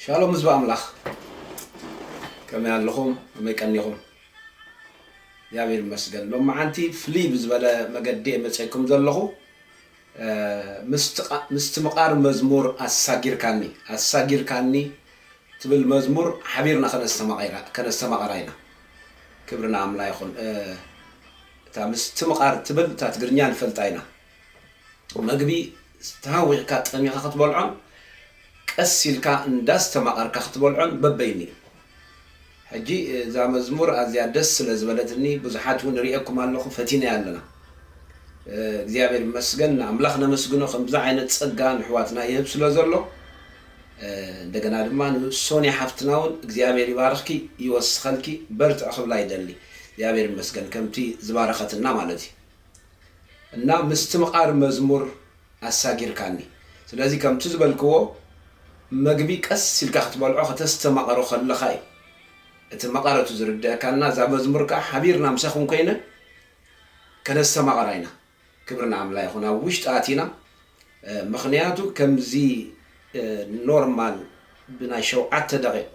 ሻሎም ህዝቢ ኣምላኽ፣ ከመይ ኣለኹም? ከመይ ቀኒኹም? እግዚኣብሔር ይመስገን። ሎመዓንቲ ፍልይ ብዝበለ መገዲ እየ መፅኤኩም ዘለኹ። እ፣ ምስትቓ-፣ ምስትምቓር መዝሙር ኣሳጊርካኒ፣ ኣሳጊርካኒ ትብል መዝሙር ሓቢርና ከነስተማቒራ-፣ ከነስተማቕራ ኢና። ክብሪ ንኣምላ ይኹን። እ፣ እታ ምስትምቓር ትብል እታ ትግርኛ ንፈልጣ ኢና። መግቢ ተሃዊኽካ ጠሚኻ ክትበልዖን ቀስ ኢልካ እንዳስተማቐርካ ክትበልዖን በበይኑ እዩ። ሕጂ እዛ መዝሙር ኣዝያ ደስ ስለ ዝበለትኒ ብዙሓት እውን ርእየኩም ኣለኹ፣ ፈቲናያ ኣለና። እግዚኣብሔር ይመስገን፣ ንኣምላኽ ነመስግኖ ከምዚ ዓይነት ጸጋ ንሕዋትና ይህብ ስለ ዘሎ። እንደገና ድማ ንሶንያ ሓፍትና እውን እግዚኣብሔር ይባርኽኪ፣ ይወስኸልኪ፣ በርትዕ ክብላ ይደሊ። እግዚኣብሔር ይመስገን ከምቲ ዝባረኸትና ማለት እዩ። እና ምስትምቓር መዝሙር ኣሳጊርካኒ። ስለዚ ከምቲ ዝበልክዎ መግቢ ቀስ ኢልካ ክትበልዖ ከተስተማቕሮ ከለኻ እዩ እቲ መቐረቱ ዝርድአካ። እና እዛ መዝሙር ከዓ ሓቢርና ምሳኹም ኮይነ ከነስተማቕራ ኢና። ክብሪ ንኣምላ ይኹን። ኣብ ውሽጢ ኣቲና፣ እ፣ ምኽንያቱ ከምዚ፣ እ፣ ኖርማል ብናይ ሸውዓተ ደቂቕ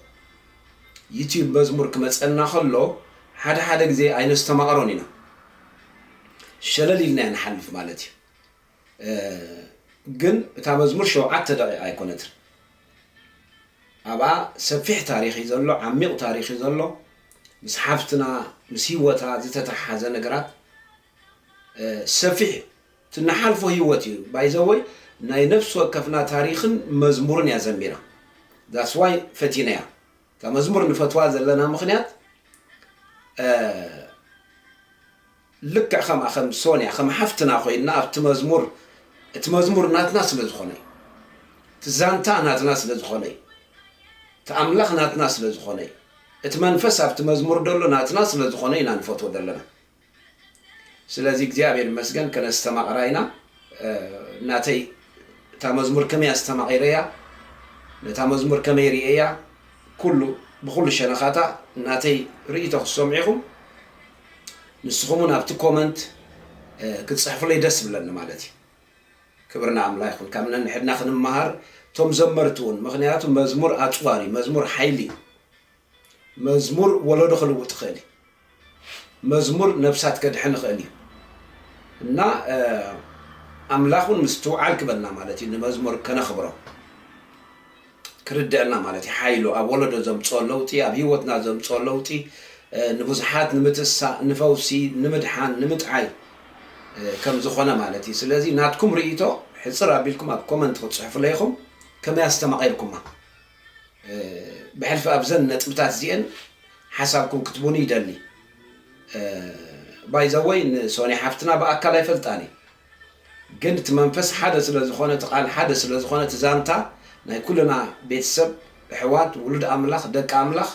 ዩቲዩብ መዝሙር ክመፀና ከሎ ሓደ ሓደ ግዜ ኣይነስተማቕሮን ኢና። ሸለል ኢልና ኢና ንሓልፍ ማለት እዩ። እ፣ ግን እታ መዝሙር ሸውዓተ ደቂቕ ኣይኮነትን። ኣብኣ ሰፊሕ ታሪኽ እዩ ዘሎ፣ ዓሚቕ ታሪኽ እዩ ዘሎ። ምስ ሓፍትና፣ ምስ ህይወታ ዝተተሓሓዘ ነገራት፣ እ፣ ሰፊሕ እዩ። እቲ ንሓልፎ ህይወት እዩ። ባይዘወይ ናይ ነፍሲ ወከፍና ታሪኽን መዝሙርን እያ ዘሚራ። That's why ፈቲነያ። እታ መዝሙር ንፈትዋ ዘለና ምኽንያት፣ እ፣ ልክዕ ከምኣ ከም ሶንያ፣ ከም ሓፍትና ኮይንና ኣብቲ መዝሙር፣ እቲ መዝሙር ናትና ስለ ዝኾነ እዩ። እቲ ዛንታ ናትና ስለ ዝኾነ እዩ። እቲ ኣምላኽ ናትና ስለ ዝኾነ እዩ። እቲ መንፈስ ኣብቲ መዝሙር ደሎ ናትና ስለ ዝኾነ ኢና ንፈትዎ ዘለና። ስለዚ እግዚኣብሔር ይመስገን ከነስተማቕራ ኢና። እ፣ ናተይ እታ መዝሙር ከመይ ኣስተማቒረያ፣ ነታ መዝሙር ከመይ ርእየያ፣ ኩሉ ብኹሉ ሸነኻታ ናተይ ርእይቶ ክትሰምዑ ኢኹም። ንስኹም እውን ኣብቲ ኮመንት፣ እ፣ ክትጽሕፉለይ ደስ ይብለኒ ማለት እዩ። ክብሪ ንኣምላ ይኹን። ካብ ነንሕድና ክንመሃር፣ እቶም ዘመርቲ እውን፣ ምኽንያቱ መዝሙር ኣጽዋር እዩ፣ መዝሙር ሓይሊ እዩ። መዝሙር ወለዶ ክልውጥ ይኽእል እዩ። መዝሙር ነብሳት ከድሕን ይኽእል እዩ። እና፣ እ፣ ኣምላኽ እውን ምስትውዓል ክበና ማለት እዩ፣ ንመዝሙር ከነኽብሮ ክርድአና ማለት እዩ። ሓይሉ ኣብ ወለዶ ዘምፅኦ ለውጢ፣ ኣብ ህይወትና ዘምፅኦ ለውጢ፣ እ፣ ንብዙሓት ንምትሳእ፣ ንፈውሲ፣ ንምድሓን፣ ንምጥዓይ፣ እ፣ ከም ዝኾነ ማለት እዩ። ስለዚ ናትኩም ርእይቶ ሕፅር ኣቢልኩም ኣብ ኮመንት ክትፅሕፉለይ ኢኹም። ከመይ ኣስተማቒርኩማ? እ፣ ብሕልፊ ኣብዘን ነጥብታት እዚአን ሓሳብኩም ክትቡኒ ይደሊ። ባይዘወይ ንሶኒ ሓፍትና ብኣካል ኣይፈልጣን እዩ፣ ግን እቲ መንፈስ ሓደ ስለ ዝኾነ፣ እቲ ቃል ሓደ ስለ ዝኾነ፣ እቲ ዛንታ ናይ ኩልና ቤተሰብ፣ ኣሕዋት፣ ውሉድ ኣምላኽ፣ ደቂ ኣምላኽ፣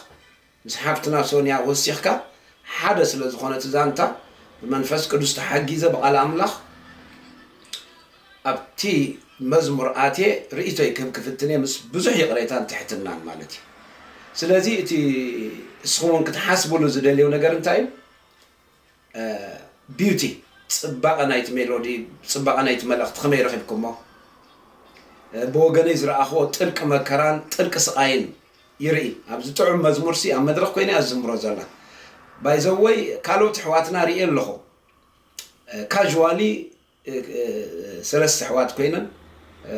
ምስ ሓፍትና ሶንያ ወሲኽካ ሓደ ስለ ዝኾነ፣ እቲ ዛንታ ብመንፈስ ቅዱስ ተሓጊዘ ብቓል ኣምላኽ ኣብቲ መዝሙር ኣትየ ርእይቶይ ክህብ ክፍትን እየ፣ ምስ ብዙሕ ይቕሬታን ትሕትናን ማለት እዩ። ስለዚ እቲ እስኹም እውን ክትሓስብሉ ዝደልዮ ነገር እንታይ እዩ? እ፣ ቢዩቲ፣ ጽባቐ ናይቲ ሜሎዲ፣ ጽባቐ ናይቲ መልእኽቲ ከመይ ረኺብኩሞ? እ፣ ብወገነይ ዝረኣኽዎ ጥልቂ መከራን ጥልቂ ስቓይን ይርኢ። ኣብዚ ጥዑም መዝሙርሲ ኣብ መድረኽ ኮይነ እያ ዝዝምሮ ዘላ። ባይዘወይ ካልኦት ኣሕዋትና ርእየ ኣለኹ። እ፣ ካዥዋሊ፣ እ፣ እ፣ ሰለስተ ኣሕዋት ኮይነን፣ እ፣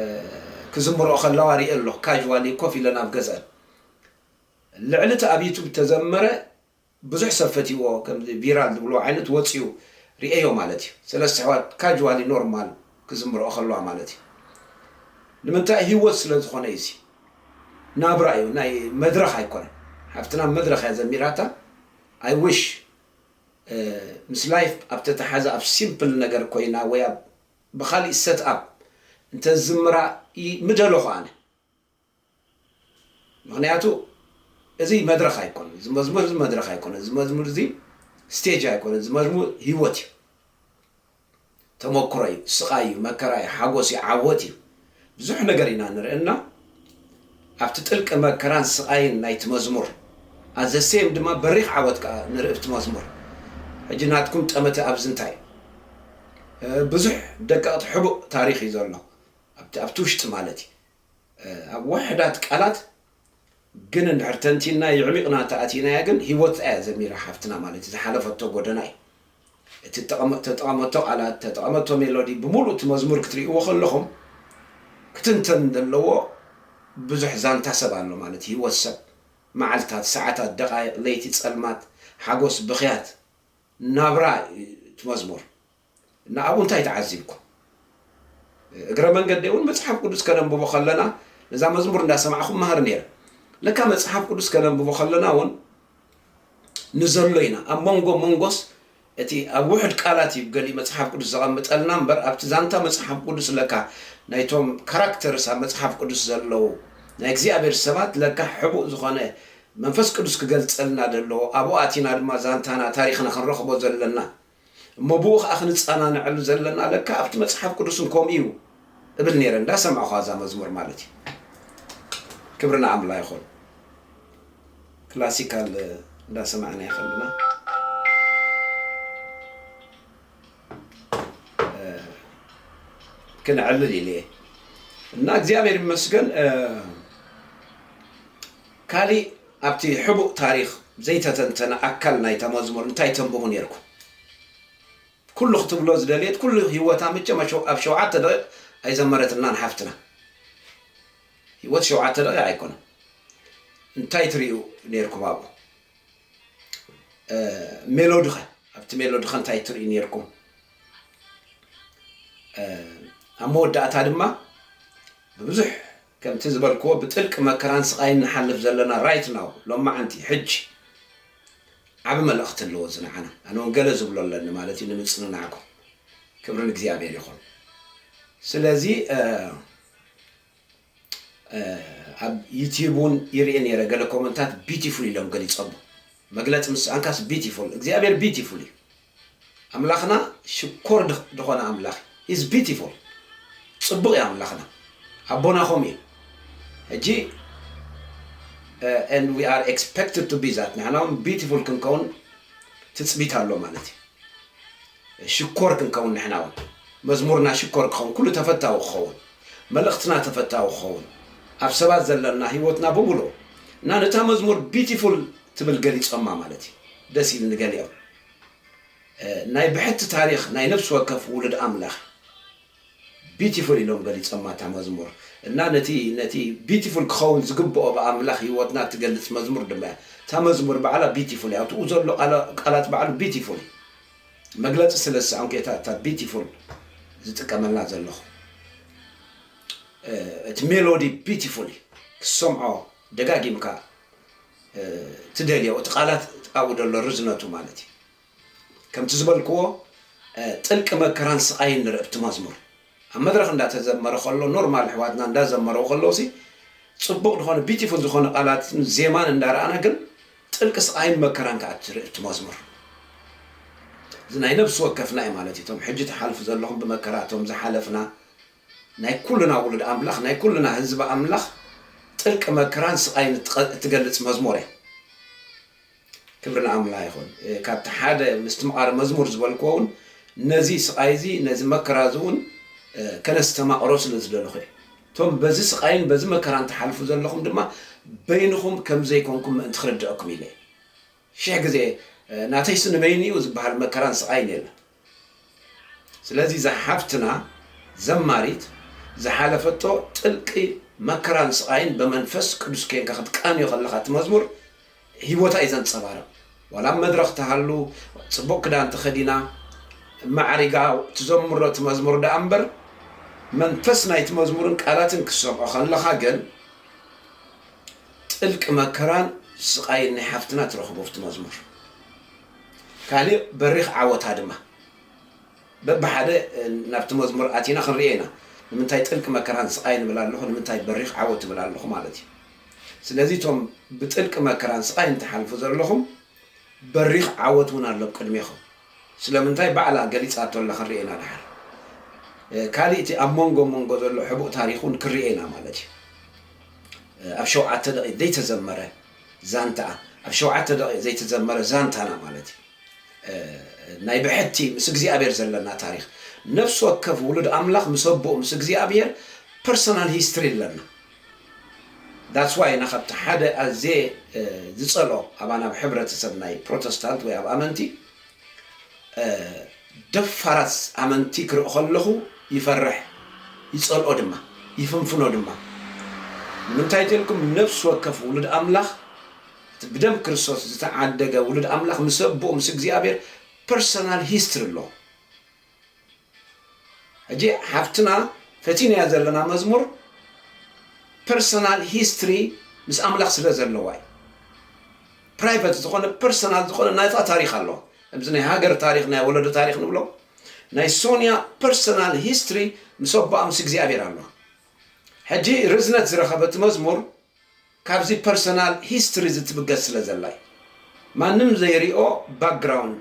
ክዝምርኦ ከለዋ ርእየ ኣለኹ። ካዥዋሊ ኮፍ ኢለን ኣብ ገዝአን። ልዕሊ እቲ ኣብ ዩቱብ ተዘመረ ብዙሕ ሰብ ፈትይዎ፣ ከምዚ ቪራል ዝብልዎ ዓይነት ወፅዩ ርእየዮ ማለት እዩ። ሰለስተ ኣሕዋት ካዥዋሊ ኖርማል ክዝምርኦ ከለዋ ማለት እዩ። ንምንታይ? ህይወት ስለ ዝኾነ እዩ። እዚ ናብራ እዩ፣ ናይ መድረኽ ኣይኮነን። ሓፍትና መድረኽ እያ ዘሚራታ። ኣይ ዊሽ፣ እ፣ ምስ ላይፍ ኣብ ተተሓዘ ኣብ ሲምፕል ነገር ኮይና ወይ ኣብ ብኻሊእ ሰት ኣፕ እንተዝምራ ይ-፣ ምደለኹ ኣነ። ምኽንያቱ እዚ መድረኽ ኣይኮነን። እዚ መዝሙር እዚ መድረኽ ኣይኮነን። እዚ መዝሙር እዚ ስቴጅ ኣይኮነን። እዚ መዝሙር ህይወት እዩ። ተመክሮ እዩ፣ ስቓይ እዩ፣ መከራ እዩ፣ ሓጎስ እዩ፣ ዓወት እዩ። ብዙሕ ነገር ኢና ንርኢ እና ኣብቲ ጥልቂ መከራን ስቓይን ናይቲ መዝሙር፣ ኣዘ ሴም ድማ በሪኽ ዓወት ከኣ ንርኢ ኣብቲ መዝሙር። ሕጂ ናትኩም ጠመተ ኣብዚ እንታይ እዩ? እ፣ ብዙሕ ደቀቕቲ ሕቡእ ታሪኽ እዩ ዘሎ። ኣብቲ፣ ኣብቲ ውሽጢ ማለት እዩ። እ፣ ኣብ ውሕዳት ቃላት ግን እንድሕር ተንቲና የዕሚቕና እንተኣቲናያ ግን ህይወት እያ ዘሚራ ሓፍትና ማለት እዩ። ዝሓለፈቶ ጎደና እዩ። እቲ ተጠቐመ-፣ ተጠቐመቶ ቃላት፣ ተጠቐመቶ ሜሎዲ ብምሉእ እቲ መዝሙር ክትርእይዎ ከለኹም ክትንተን ዘለዎ ብዙሕ ዛንታ ሰብ ኣሎ ማለት እዩ። ህይወት ሰብ፣ መዓልታት፣ ሰዓታት፣ ደቓይቕ፣ ለይቲ፣ ጸልማት፣ ሓጎስ፣ ብኽያት፣ ናብራ እዩ እቲ መዝሙር። እና ኣብኡ እንታይ ተዓዚብኩም? እግረ መንገዲ እውን መጽሓፍ ቅዱስ ከነንብቦ ከለና ነዛ መዝሙር እንዳሰማዕኹም መሃር ነይረ። ለካ መጽሓፍ ቅዱስ ከነንብቦ ከለና እውን ንዘሎ ኢና። ኣብ መንጎ መንጎስ እቲ ኣብ ውሕድ ቃላት እዩ ገሊኡ መጽሓፍ ቅዱስ ዘቐምጠልና እምበር ኣብቲ ዛንታ መጽሓፍ ቅዱስ ለካ ናይቶም ካራክተርስ ኣብ መጽሓፍ ቅዱስ ዘለዉ ናይ እግዚኣብሔር ሰባት ለካ ሕቡእ ዝኾነ መንፈስ ቅዱስ ክገልጸልና ደሎ ኣብኡ ኣቲና ድማ ዛንታና ታሪኽና ክንረኽቦ ዘለና እሞ ብኡ ኸዓ ክንጸናንዐሉ ዘለና ለካ ኣብቲ መጽሓፍ ቅዱስን ከምኡ እዩ እብል ነይረ እንዳሰማዕኳ እዛ መዝሙር ማለት እዩ። ክብሪ ንኣምላ ይኹን። ክላሲካል እንዳሰማዕና ይኸልና ክነዕልል ኢለ እየ እና እግዚኣብሔር ይመስገን። ካሊእ ኣብቲ ሕቡእ ታሪኽ ዘይተተንተነ ኣካል ናይታ መዝሙር እንታይ ተንብቡ ነርኩም? ኩሉ ክትብሎ ዝደልየት ኩሉ ህይወታ መቸም ኣብ ሸው-፣ ኣብ ሸውዓተ ደቂቕ ኣይዘመረትልናን ሓፍትና። ህይወት ሸውዓተ ደቂቕ ኣይኮነን። እንታይ ትርእዩ ነርኩም ኣብኡ? ሜሎዲኸ ኣብቲ ሜሎዲኸ እንታይ ትርእዩ ነርኩም? ኣብ መወዳእታ ድማ ብብዙሕ ከምቲ ዝበልክዎ ብጥልቂ መከራን ስቓይን ንሓልፍ ዘለና right now ሎማዓንቲ ሕጂ ዓቢ መልእኽቲ ኣለዎ እዚ ንዓና። ኣነ እውን ገለ ዝብሎ ኣለኒ ማለት እዩ ንምጽንናዕኩም። ክብሪ ንእግዚኣብሔር ይኹን። ስለዚ ኣብ ዩቲዩብ እውን ይርኢ ነይረ ገለ ኮመንታት ቢቲፉል ኢሎም ገሊጾሞ። መግለጺ ምስ ኣንካስ ቢቲፉል እግዚኣብሔር ቢቲፉል እዩ። ኣምላኽና ሽኮር ድኾነ ኣምላኽ is beautiful። ጽቡቕ እዩ ኣምላኽና ኣቦናኹም እዩ። ሕጂ and we are expected to be that ንሕና እውን ቢቲፉል ክንከውን ትጽቢት ኣሎ ማለት እዩ። ሽኮር ክንከውን ንሕና እውን መዝሙርና ሽኮር ክኸውን ኩሉ ተፈታዊ ክኸውን መልእኽትና ተፈታዊ ክኸውን ኣብ ሰባት ዘለና ህይወትና ብምሉእ እና ነታ መዝሙር ቢቲፉል ትብል ገሊጾማ ማለት እዩ። ደስ ኢልኒ ገሊኦም ናይ ብሕቲ ታሪኽ ናይ ነፍሲ ወከፍ ውሉድ ኣምላኽ ቢቲፉል ኢሎም ገሊጾማ እታ መዝሙር እና ነቲ ነቲ ቢቲፉል ክኸውን ዝግብኦ ብኣምላኽ ህይወትና እትገልጽ መዝሙር ድማ እያ። እታ መዝሙር ባዕላ ቢቲፉል እያ። ኣብኡ ዘሎ ቃላት ባዕሉ ቢቲፉል እዩ። መግለጺ ስለ ዝሰኣንኩ እየ እታ ቢቲፉል ዝጥቀመላ ዘለኹ። እቲ ሜሎዲ ቢቲፉል እዩ። ክትሰምዖ ደጋጊምካ ትደልዮ። እቲ ቃላት ኣብኡ ዘሎ ርዝነቱ ማለት እዩ። ከምቲ ዝበልክዎ ጥልቂ መከራን ስቓይን ንርኢ ኣብቲ መዝሙር። ኣብ መድረኽ እንዳተዘመረ ከሎ ኖርማል ኣሕዋትና እንዳዘመረው ከለውሲ ጽቡቕ ዝኾነ ቢቲፉል ዝኾነ ቃላትን ዜማን እንዳረኣና ግን ጥልቂ ስቓይን መከራን ከዓ ትርኢ ኣብቲ መዝሙር። እዚ ናይ ነብሲ ወከፍና እዩ ማለት እዩ። እቶም ሕጂ ትሓልፉ ዘለኹም ብመከራ እቶም ዝሓለፍና ናይ ኩልና ውሉድ ኣምላኽ ናይ ኩልና ህዝቢ ኣምላኽ ጥልቂ መከራን ስቓይን እትገልጽ መዝሙር እያ። ክብሪ ንኣምላ ይኹን። ካብቲ ሓደ ምስትምቓር መዝሙር ዝበልክዎ እውን ነዚ ስቓይ እዚ ነዚ መከራ እዚ እውን ከነስተማቕሮ ስለ ዝደለኹ እየ። እቶም በዚ ስቓይን በዚ መከራን ትሓልፉ ዘለኹም ድማ በይንኹም ከም ዘይኮንኩም ምእንቲ ክርድአኩም ኢለ እየ። ሽሕ ግዜ ናተይሲ ንበይኑ እዩ ዝበሃል መከራን ስቓይን የለን። ስለዚ እዛ ሓፍትና ዘማሪት ዝሓለፈቶ ጥልቂ መከራን ስቓይን ብመንፈስ ቅዱስ ኬንካ ክትቃንዮ ከለኻ እቲ መዝሙር ህይወታ እዩ ዘንጸባርቕ። ዋላ ኣብ መድረኽ ትሃሉ ጽቡቕ ክዳን ተኸዲና ማዕሪጋ ትዘምሮ እቲ መዝሙር ደኣ እምበር መንፈስ ናይቲ መዝሙርን ቃላትን ክትሰምዖ ከለኻ ግን ጥልቂ መከራን ስቓይን ናይ ሓፍትና ትረኽቦ ኣብቲ መዝሙር። ካሊእ በሪኽ ዓወታ ድማ በብሓደ ናብቲ መዝሙር ኣቲና ክንሪኦ ኢና። ንምንታይ ጥልቂ መከራን ስቓይን እብል ኣለኹ፣ ንምንታይ በሪኽ ዓወት እብል ኣለኹ ማለት እዩ። ስለዚ እቶም ብጥልቂ መከራን ስቓይን ትሓልፉ ዘለኹም በሪኽ ዓወት እውን ኣሎ ኣብ ቅድሜኹም። ስለምንታይ ባዕላ ገሊጻቶ ኣላ ክንሪኦ ኢና ደሓር። ካሊእ እቲ ኣብ መንጎ መንጎ ዘሎ ሕቡእ ታሪኽ እውን ክንሪኦ ኢና ማለት እዩ። ኣብ ሸውዓተ ደቂቕ ዘይተዘመረ ዛንታኣ ኣብ ሸውዓተ ደቂቕ ዘይተዘመረ ዛንታና ማለት እዩ። ናይ ብሕቲ ምስ እግዚኣብሔር ዘለና ታሪኽ ነፍሲ ወከፍ ውሉድ ኣምላኽ ምስ ኣቦኡ ምስ እግዚኣብሔር ፐርሰናል ሂስትሪ ኣለና። That's why ና ካብቲ ሓደ ኣዝየ ዝጸልኦ ኣባና ኣብ ሕብረተሰብ ናይ ፕሮተስታንት ወይ ኣብ ኣመንቲ ደፋራት ኣመንቲ ክርኢ ከለኹ ይፈርሕ፣ ይጸልኦ ድማ፣ ይፍንፍኖ ድማ። ንምንታይ ተልኩም ነፍሲ ወከፍ ውሉድ ኣምላኽ፣ እቲ ብደም ክርስቶስ ዝተዓደገ ውሉድ ኣምላኽ ምስ ኣቦኡ ምስ እግዚኣብሔር ፐርሰናል ሂስትሪ ኣለዎ። ሕጂ ሓፍትና ፈቲናያ ዘለና መዝሙር ፐርሰናል ሂስትሪ ምስ ኣምላኽ ስለ ዘለዋ እዩ። ፕራይቨት ዝኾነ ፐርሰናል ዝኾነ ናይታ ታሪኽ ኣለዋ። ከምዚ ናይ ሃገር ታሪኽ ናይ ወለዶ ታሪኽ ንብሎ ናይ ሶንያ ፐርሰናል ሂስትሪ ምስ ኣቦኣ ምስ እግዚኣብሔር ኣለዋ። ሕጂ ርዝነት ዝረኸበት መዝሙር ካብዚ ፐርሰናል ሂስትሪ ዝትብገስ ስለ ዘላ እዩ። ማንም ዘይሪኦ ባክግራውንድ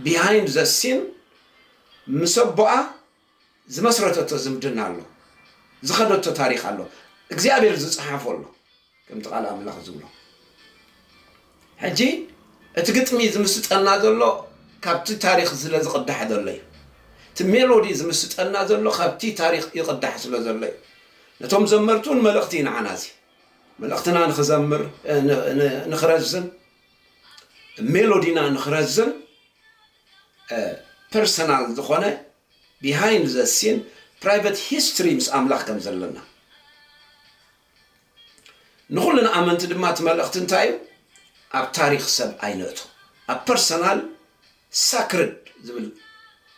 ቢሃይንድ ዘ ሲን ምስ ኣቦኣ ዝመስረተቶ ዝምድና ኣሎ፣ ዝኸደቶ ታሪኽ ኣሎ። እግዚኣብሔር ዝጸሓፎ ኣሎ። ከምቲ ቃል ኣምላኽ ዝብሎ ሕጂ እቲ ግጥሚ ዝምስጠና ዘሎ ካብቲ ታሪኽ ስለ ዝቕዳሕ ዘሎ እዩ። እቲ ሜሎዲ ዝምስጠና ዘሎ ካብቲ ታሪኽ ይቕዳሕ ስለ ዘሎ እዩ። ነቶም ዘመርቱን መልእኽቲ እዩ ንዓና እዚ መልእኽትና ንኽዘምር ንኽረዝን ሜሎዲና ንኽረዝን ፐርሰናል ዝኾነ ቢሃይንድ ዘ ሲን ፕራይቨት ሂስትሪ ምስ ኣምላኽ ከም ዘለና ንኹልና ኣመንቲ ድማ እቲ መልእኽቲ እንታይ እዩ? ኣብ ታሪኽ ሰብ ኣይነእቶ። ኣብ ፐርሰናል ሳክርድ ዝብል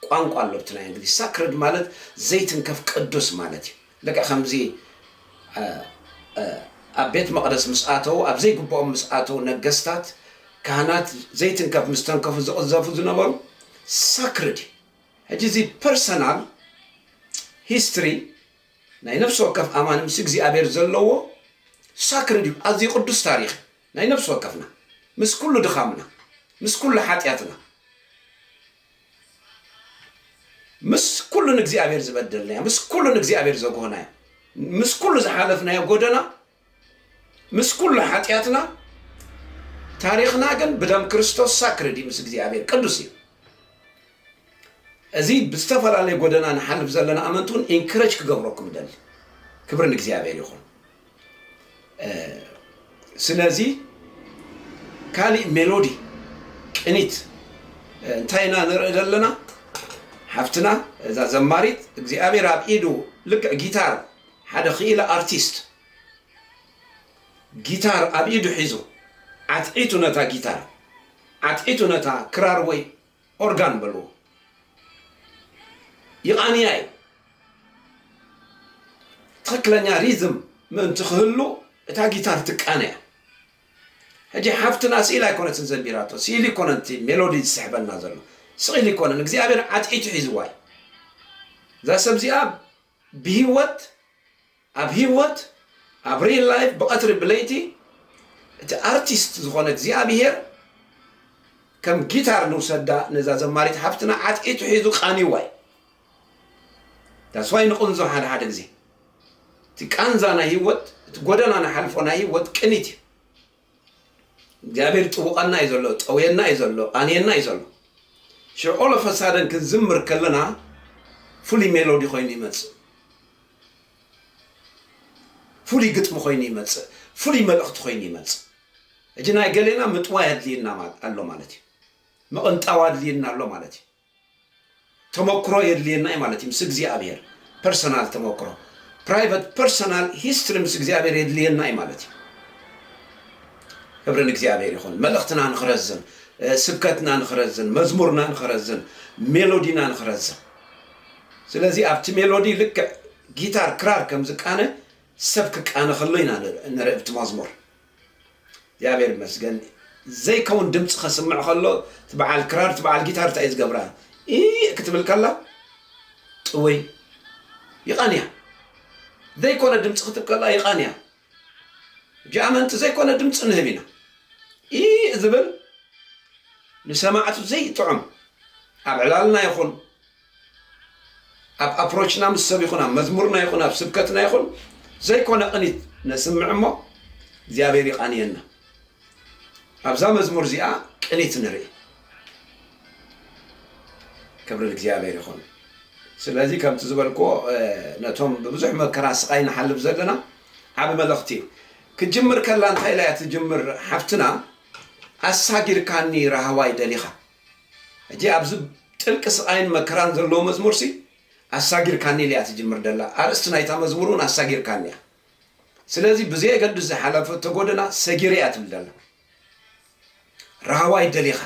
ቋንቋ ኣሎ ብቲ ናይ እንግሊዝ። ሳክርድ ማለት ዘይትንከፍ ቅዱስ ማለት እዩ። ልክዕ ከምዚ ኣብ ቤት መቕደስ ምስ ኣተዉ ኣብ ዘይግብኦም ምስ ኣተዉ ነገስታት ካህናት ዘይትንከፍ ምስ ተንከፉ ዝቕዘፉ ዝነበሩ ሳክርድ እዩ። ሕጂ እዚ ፐርሰናል ሂስትሪ ናይ ነፍሲ ወከፍ ኣማኒ ምስ እግዚኣብሔር ዘለዎ ሳክርድ እዩ። ኣዝዩ ቅዱስ ታሪኽ ናይ ነፍሲ ወከፍና ምስ ኩሉ ድኻምና ምስ ኩሉ ሓጢኣትና ምስ ኩሉ ንእግዚኣብሔር ዝበደልናዮ ምስ ኩሉ ንእግዚኣብሔር ዘጎህናዮ ምስ ኩሉ ዝሓለፍናዮ ጎደና ምስ ኩሉ ሓጢኣትና ታሪኽና ግን ብደም ክርስቶስ ሳክርድ እዩ፣ ምስ እግዚኣብሔር ቅዱስ እዩ። እዚ ብዝተፈላለየ ጎደና ንሓልፍ ዘለና ኣመንቲ እውን ኢንክረጅ ክገብረኩም እደሊ። ክብሪ ንእግዚኣብሔር ይኹን። ስለዚ ካሊእ ሜሎዲ ቅኒት እንታይ ኢና ንርኢ ዘለና? ሓፍትና እዛ ዘማሪት እግዚኣብሔር ኣብ ኢዱ ልክዕ ጊታር ሓደ ክኢለ ኣርቲስት ጊታር ኣብ ኢዱ ሒዙ ዓትዒቱ ነታ ጊታር ዓትዒቱ ነታ ክራር ወይ ኦርጋን በልዎ ይቓንያ እዩ። ትኽክለኛ ሪዝም ምእንቲ ክህሉ እታ ጊታር ትቃነ እያ። ሕጂ ሓፍትና ስኢል ኣይኮነትን ዘንቢራቶ፣ ስኢል ይኮነን እቲ ሜሎዲ ዝስሕበና ዘሎ ስኢል ይኮነን፣ እግዚኣብሔር ዓትዒቱ ሒዝዋ እዩ። እዛ ሰብ እዚኣ ብህይወት ኣብ ህይወት ኣብ ሪል ላይፍ ብቐትሪ ብለይቲ እቲ ኣርቲስት ዝኾነ እግዚኣብሔር ከም ጊታር ንውሰዳ ነዛ ዘማሪት ሓፍትና ዓትዒቱ ሒዙ ቃንይዋ እዩ። ዳስዋይ ንቕንዞ ሓደ ሓደ ግዜ እቲ ቃንዛ ናይ ህይወት እቲ ጎደና ንሓልፎ ናይ ህይወት ቅኒት እዩ። እግዚኣብሔር ይጥውቐና እዩ ዘሎ፣ ጠውየና እዩ ዘሎ፣ ኣንየና እዩ ዘሎ። ሽዑ ኦል ኦፍ አ ሳደን ክንዝምር ከለና ፍሉይ ሜሎዲ ኮይኑ ይመጽእ፣ ፍሉይ ግጥሚ ኮይኑ ይመጽእ፣ ፍሉይ መልእኽቲ ኮይኑ ይመጽእ። ሕጂ ናይ ገሌና ምጥዋይ ኣድልየና ኣሎ ማለት እዩ፣ ምቕንጣው ኣድልየና ኣሎ ማለት እዩ። ተመክሮ የድልየና እዩ ማለት እዩ። ምስ እግዚኣብሔር ፐርሰናል ተመክሮ ፕራይቨት ፐርሰናል ሂስትሪ ምስ እግዚኣብሔር የድልየና እዩ ማለት እዩ። ክብሪ ንእግዚኣብሔር ይኹን። መልእኽትና ንኽረዝን፣ ስብከትና ንኽረዝን፣ መዝሙርና ንኽረዝን፣ ሜሎዲና ንኽረዝን። ስለዚ ኣብቲ ሜሎዲ ልክዕ ጊታር ክራር ከም ዝቃነ ሰብ ክቃነ ከሎ ኢና ንርኢ ኣብቲ መዝሙር። እግዚኣብሔር ይመስገን። ዘይከውን ድምፂ ከስምዕ ከሎ እቲ በዓል ክራር እቲ በዓል ጊታር እንታይ እዩ ዝገብራ? ኢ ክትብል ከላ ጥወይ ይቓንያ። ዘይኮነ ድምፂ ክትብል ከላ ይቓንያ። ጃመንቲ ዘይኮነ ድምፂ ንህብ ኢና። ኢ ዝብል ንሰማዕቱ ዘይጥዑም ኣብ ዕላልና ይኹን ኣብ ኣፕሮችና ምስ ሰብ ይኹን ኣብ መዝሙርና ይኹን ኣብ ስብከትና ይኹን ዘይኮነ ቅኒት ነስምዕ እሞ እግዚኣብሔር ይቃንየና። ኣብዛ መዝሙር እዚኣ ቅኒት ንርኢ። ክብሪ እግዚኣብሔር ይኹን። ስለዚ ከምቲ ዝበልክዎ ነቶም ብብዙሕ መከራ ስቃይ ንሓልፍ ዘለና ዓቢ መልእኽቲ እዩ። ክትጅምር ከላ እንታይ ኢላ እያ ትጅምር ሓፍትና? ኣሳጊርካኒ ራህዋይ ደሊኻ። ሕጂ ኣብዚ ጥልቂ ስቓይን መከራን ዘለዎ መዝሙርሲ ኣሳጊርካኒ ኢላ እያ ትጅምር ደላ። ኣርእስቲ ናይታ መዝሙር እውን ኣሳጊርካኒ እያ። ስለዚ ብዘየገድስ ዝሓለፈቶ ጎደና ሰጊረ እያ ትብል ደላ። ራህዋይ ደሊኻ።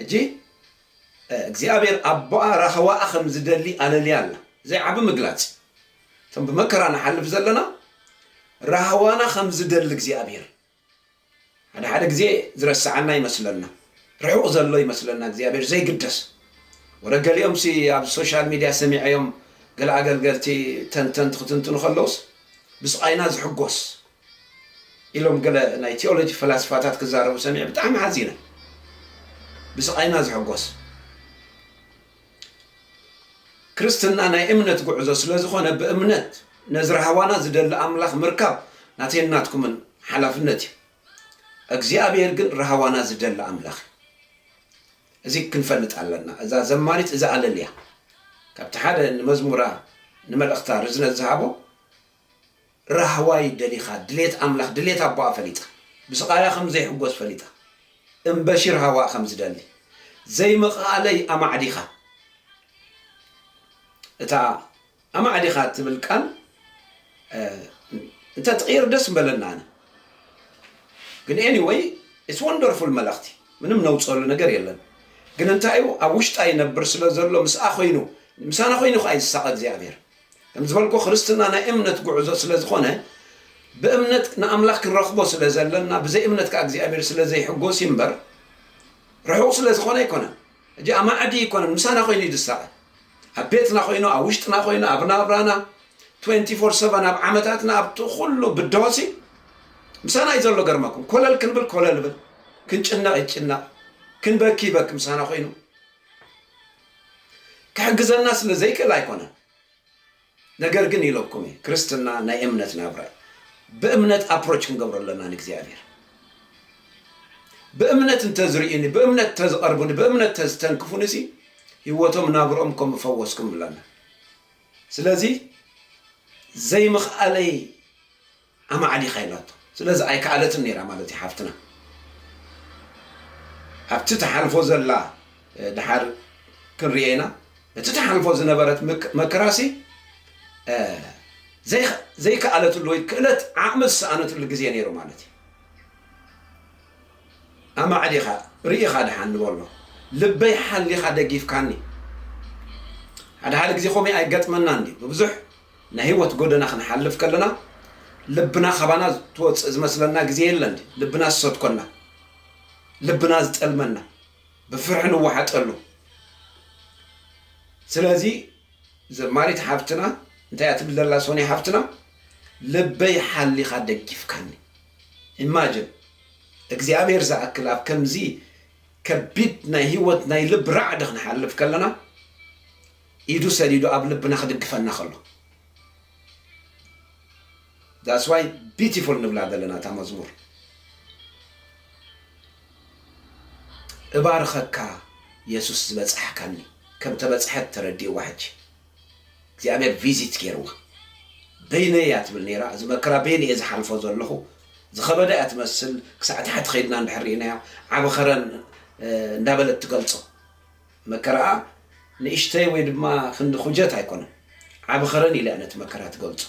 ሕጂ እግዚኣብሔር ኣቦኣ ራህዋኣ ከም ዝደሊ ኣለልያ ኣላ። እዚ ዓቢ ምግላጽ። እቶም ብመከራ ንሓልፍ ዘለና ራህዋና ከም ዝደሊ እግዚኣብሔር ሓደ ሓደ ግዜ ዝረስዓና ይመስለና፣ ርሑቕ ዘሎ ይመስለና እግዚኣብሔር ዘይግደስ። ወረ ገሊኦም ሲ ኣብ ሶሻል ሚድያ ሰሚዐዮም ገለ ኣገልገልቲ ተንተንቲ ክትንትኑ ከለውስ ብስቓይና ዝሕጎስ ኢሎም ገለ ናይ ቲኦሎጂ ፈላስፋታት ክዛረቡ ሰሚዐ ብጣዕሚ ሓዚነ። ብስቓይና ዝሕጎስ ክርስትና ናይ እምነት ጉዕዞ ስለ ዝኾነ ብእምነት ነዚ ራህዋና ዝደሊ ኣምላኽ ምርካብ ናተይን ናትኩምን ሓላፍነት እዩ። እግዚኣብሔር ግን ራህዋና ዝደሊ ኣምላኽ እዩ። እዚ ክንፈልጥ ኣለና። እዛ ዘማሪት እዛ ኣለልያ ካብቲ ሓደ ንመዝሙራ ንመልእኽታ ርዝነት ዝሃቦ ራህዋይ ደሊኻ ድሌት ኣምላኽ ድሌት ኣቦኣ ፈሊጣ ብስቓያ ከም ዘይሕጎስ ፈሊጣ እምበሺ ራህዋኣ ከም ዝደሊ ዘይምኽኣለይ ኣማዕዲኻ እታ ኣማዕዲኻ ትብል ቃል እንተ ትቕይር ደስ ምበለና ኣነ ግን anyway it's wonderful መልእኽቲ ምንም ነውፀሉ ነገር የለን ግን እንታይ እዩ ኣብ ውሽጣ ይነብር ስለ ዘሎ ምስኣ ኮይኑ ምሳና ኮይኑ ከዓ ይሳቐ እግዚኣብሔር ከም ዝበልኩ ክርስትና ናይ እምነት ጉዕዞ ስለ ዝኾነ ብእምነት ንኣምላኽ ክንረኽቦ ስለ ዘለና ብዘይ እምነት ከዓ እግዚኣብሔር ስለ ዘይሕጎስ እዩ እምበር ርሑቕ ስለ ዝኾነ ኣይኮነን ሕጂ ኣማዕዲ ኣይኮነን ምሳና ኮይኑ እዩ ዝሳቐ ኣብ ቤትና ኮይኑ ኣብ ውሽጥና ኮይኑ ኣብ ናብራና 24/7 ኣብ ዓመታትና ኣብቲ ኩሉ ብድሆሲ ምሳና እዩ ዘሎ ገርመኩም ኮለል ክንብል ኮለል ብል ክንጭነቕ ይጭነቕ ክንበኪ ይበኪ ምሳና ኮይኑ ክሕግዘና ስለ ዘይክእል ኣይኮነን ነገር ግን ኢለኩም እዩ ክርስትና ናይ እምነት ናብራ እዩ ብእምነት ኣፕሮች ክንገብሮ ኣለና ንእግዚኣብሔር ብእምነት እንተዝርእዩኒ ብእምነት ተዝቐርቡኒ ብእምነት ተዝተንክፉኒ ሲ ህይወቶም ናብርኦም ከም ፈወስኩም ብለና ስለዚ ዘይምኽኣለይ ኣማዕዲኻ ኢላቶ ስለዚ ኣይከኣለትን ነይራ ማለት እዩ ሓፍትና ኣብቲ ተሓልፎ ዘላ ድሓር ክንርኤ ኢና እቲ ተሓልፎ ዝነበረት መከራሲ ዘይከኣለትሉ ወይ ክእለት ዓቕሚ ዝሰኣነትሉ ግዜ ነይሩ ማለት እዩ ኣማዕዲኻ ርኢኻ ድሓን ንበሎ ልበይ ሓሊኻ ደጊፍካኒ ሓደ ሓደ ግዜ ኮሚ ኣይገጥመና እንዲ ብብዙሕ ናይ ህይወት ጎደና ክንሓልፍ ከለና ልብና ካባና ትወፅእ ዝመስለና ግዜ የለ እንዲ ልብና ዝሰትኮና ልብና ዝጠልመና ብፍርሒ ንወሓጠሉ ስለዚ ዘማሪት ሓፍትና እንታይ እያ ትብል ዘላ ሶኒ ሓፍትና ልበይ ሓሊኻ ደጊፍካኒ ኢማጅን እግዚኣብሔር ዝኣክል ኣብ ከምዚ ከቢድ ናይ ህይወት ናይ ልቢ ራዕዲ ክንሓልፍ ከለና ኢዱ ሰዲዱ ኣብ ልብና ክድግፈና ከሎ that's why beautiful ንብላ ዘለና እታ መዝሙር እባርኸካ የሱስ ዝበጻሕካኒ ከም ተበጽሐት ተረዲእዋ ሕጂ እግዚኣብሔር ቪዚት ገይርዋ በይነይ እያ ትብል ነይራ እዚ መከራ በይነ እየ ዝሓልፎ ዘለኹ ዝኸበደ እያ ትመስል ክሳዕ ታሕቲ ኸይድና እንድሕር ርኢናያ ዓቢ ኸረን እንዳበለት ትገልጾ መከራኣ ንእሽተይ ወይ ድማ ክንዲ ኩጀት ኣይኮነን ዓቢ ኸረን ኢለ ነቲ መከራ ትገልጾ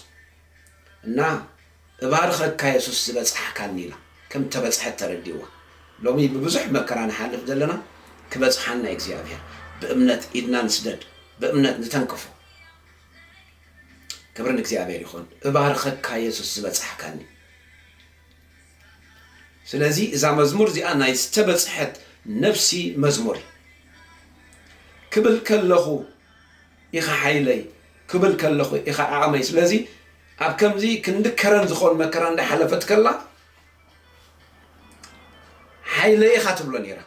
እና እባርኸካ የሱስ ዝበጽሓካኒ ኢላ ከም ተበጽሐት ተረዲእዋ ሎሚ ብብዙሕ መከራ ንሓልፍ ዘለና ክበጽሓና እግዚኣብሔር ብእምነት ኢድና ንስደድ ብእምነት ንተንክፎ ክብሪ ንእግዚኣብሔር ይኹን እባርኸካ የሱስ ዝበጽሕካኒ ስለዚ እዛ መዝሙር እዚኣ ናይ ዝተበጽሐት ነፍሲ መዝሙር እዩ ክብል ከለኹ ኢኻ ሓይለይ ክብል ከለኹ ኢኻ ዓቕመይ ስለዚ ኣብ ከምዚ ክንዲ ከረን ዝኾን መከራ እንዳሓለፈት ከላ ሓይለይ ኢኻ ትብሎ ነይራ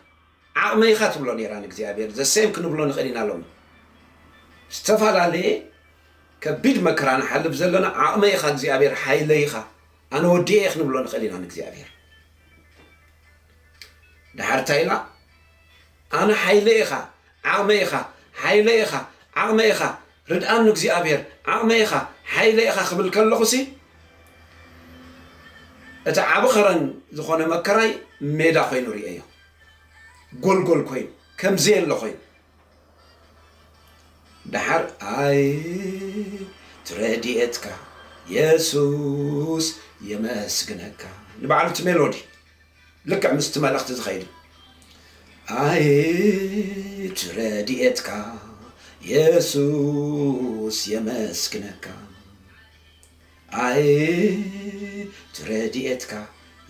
ዓቕመይ ኢኻ ትብሎ ነይራ ንእግዚኣብሔር ዘሰም ክንብሎ ንኽእል ኢና ሎሚ ዝተፈላለየ ከቢድ መከራ ንሓልፍ ዘለና ዓቕመይ ኢኻ እግዚኣብሔር ሓይለይ ኢኻ ኣነ ወዲኤ ክንብሎ ንኽእል ኢና ንእግዚኣብሔር ድሓር እንታይ ኢላ ኣነ ሓይለ ኢኻ ዓቕመ ኢኻ ሓይለ ኢኻ ዓቕመ ኢኻ ርድኣኒ እግዚኣብሔር ዓቕመ ኢኻ ሓይለ ኢኻ ክብል ከለኹሲ እቲ ዓቢ ኸረን ዝኾነ መከራይ ሜዳ ኮይኑ ርእየዮ። ጎልጎል ኮይኑ፣ ከም ዘየለ ኮይኑ። ደሓር ኣይት ረድኤትካ የሱስ የመስግነካ። ንባዕሉ እቲ ሜሎዲ ልክዕ ምስቲ መልእኽቲ ዝኸይድ። ኣይት ረድኤትካ የሱስ የመስግነካ። ኣይት ረድኤትካ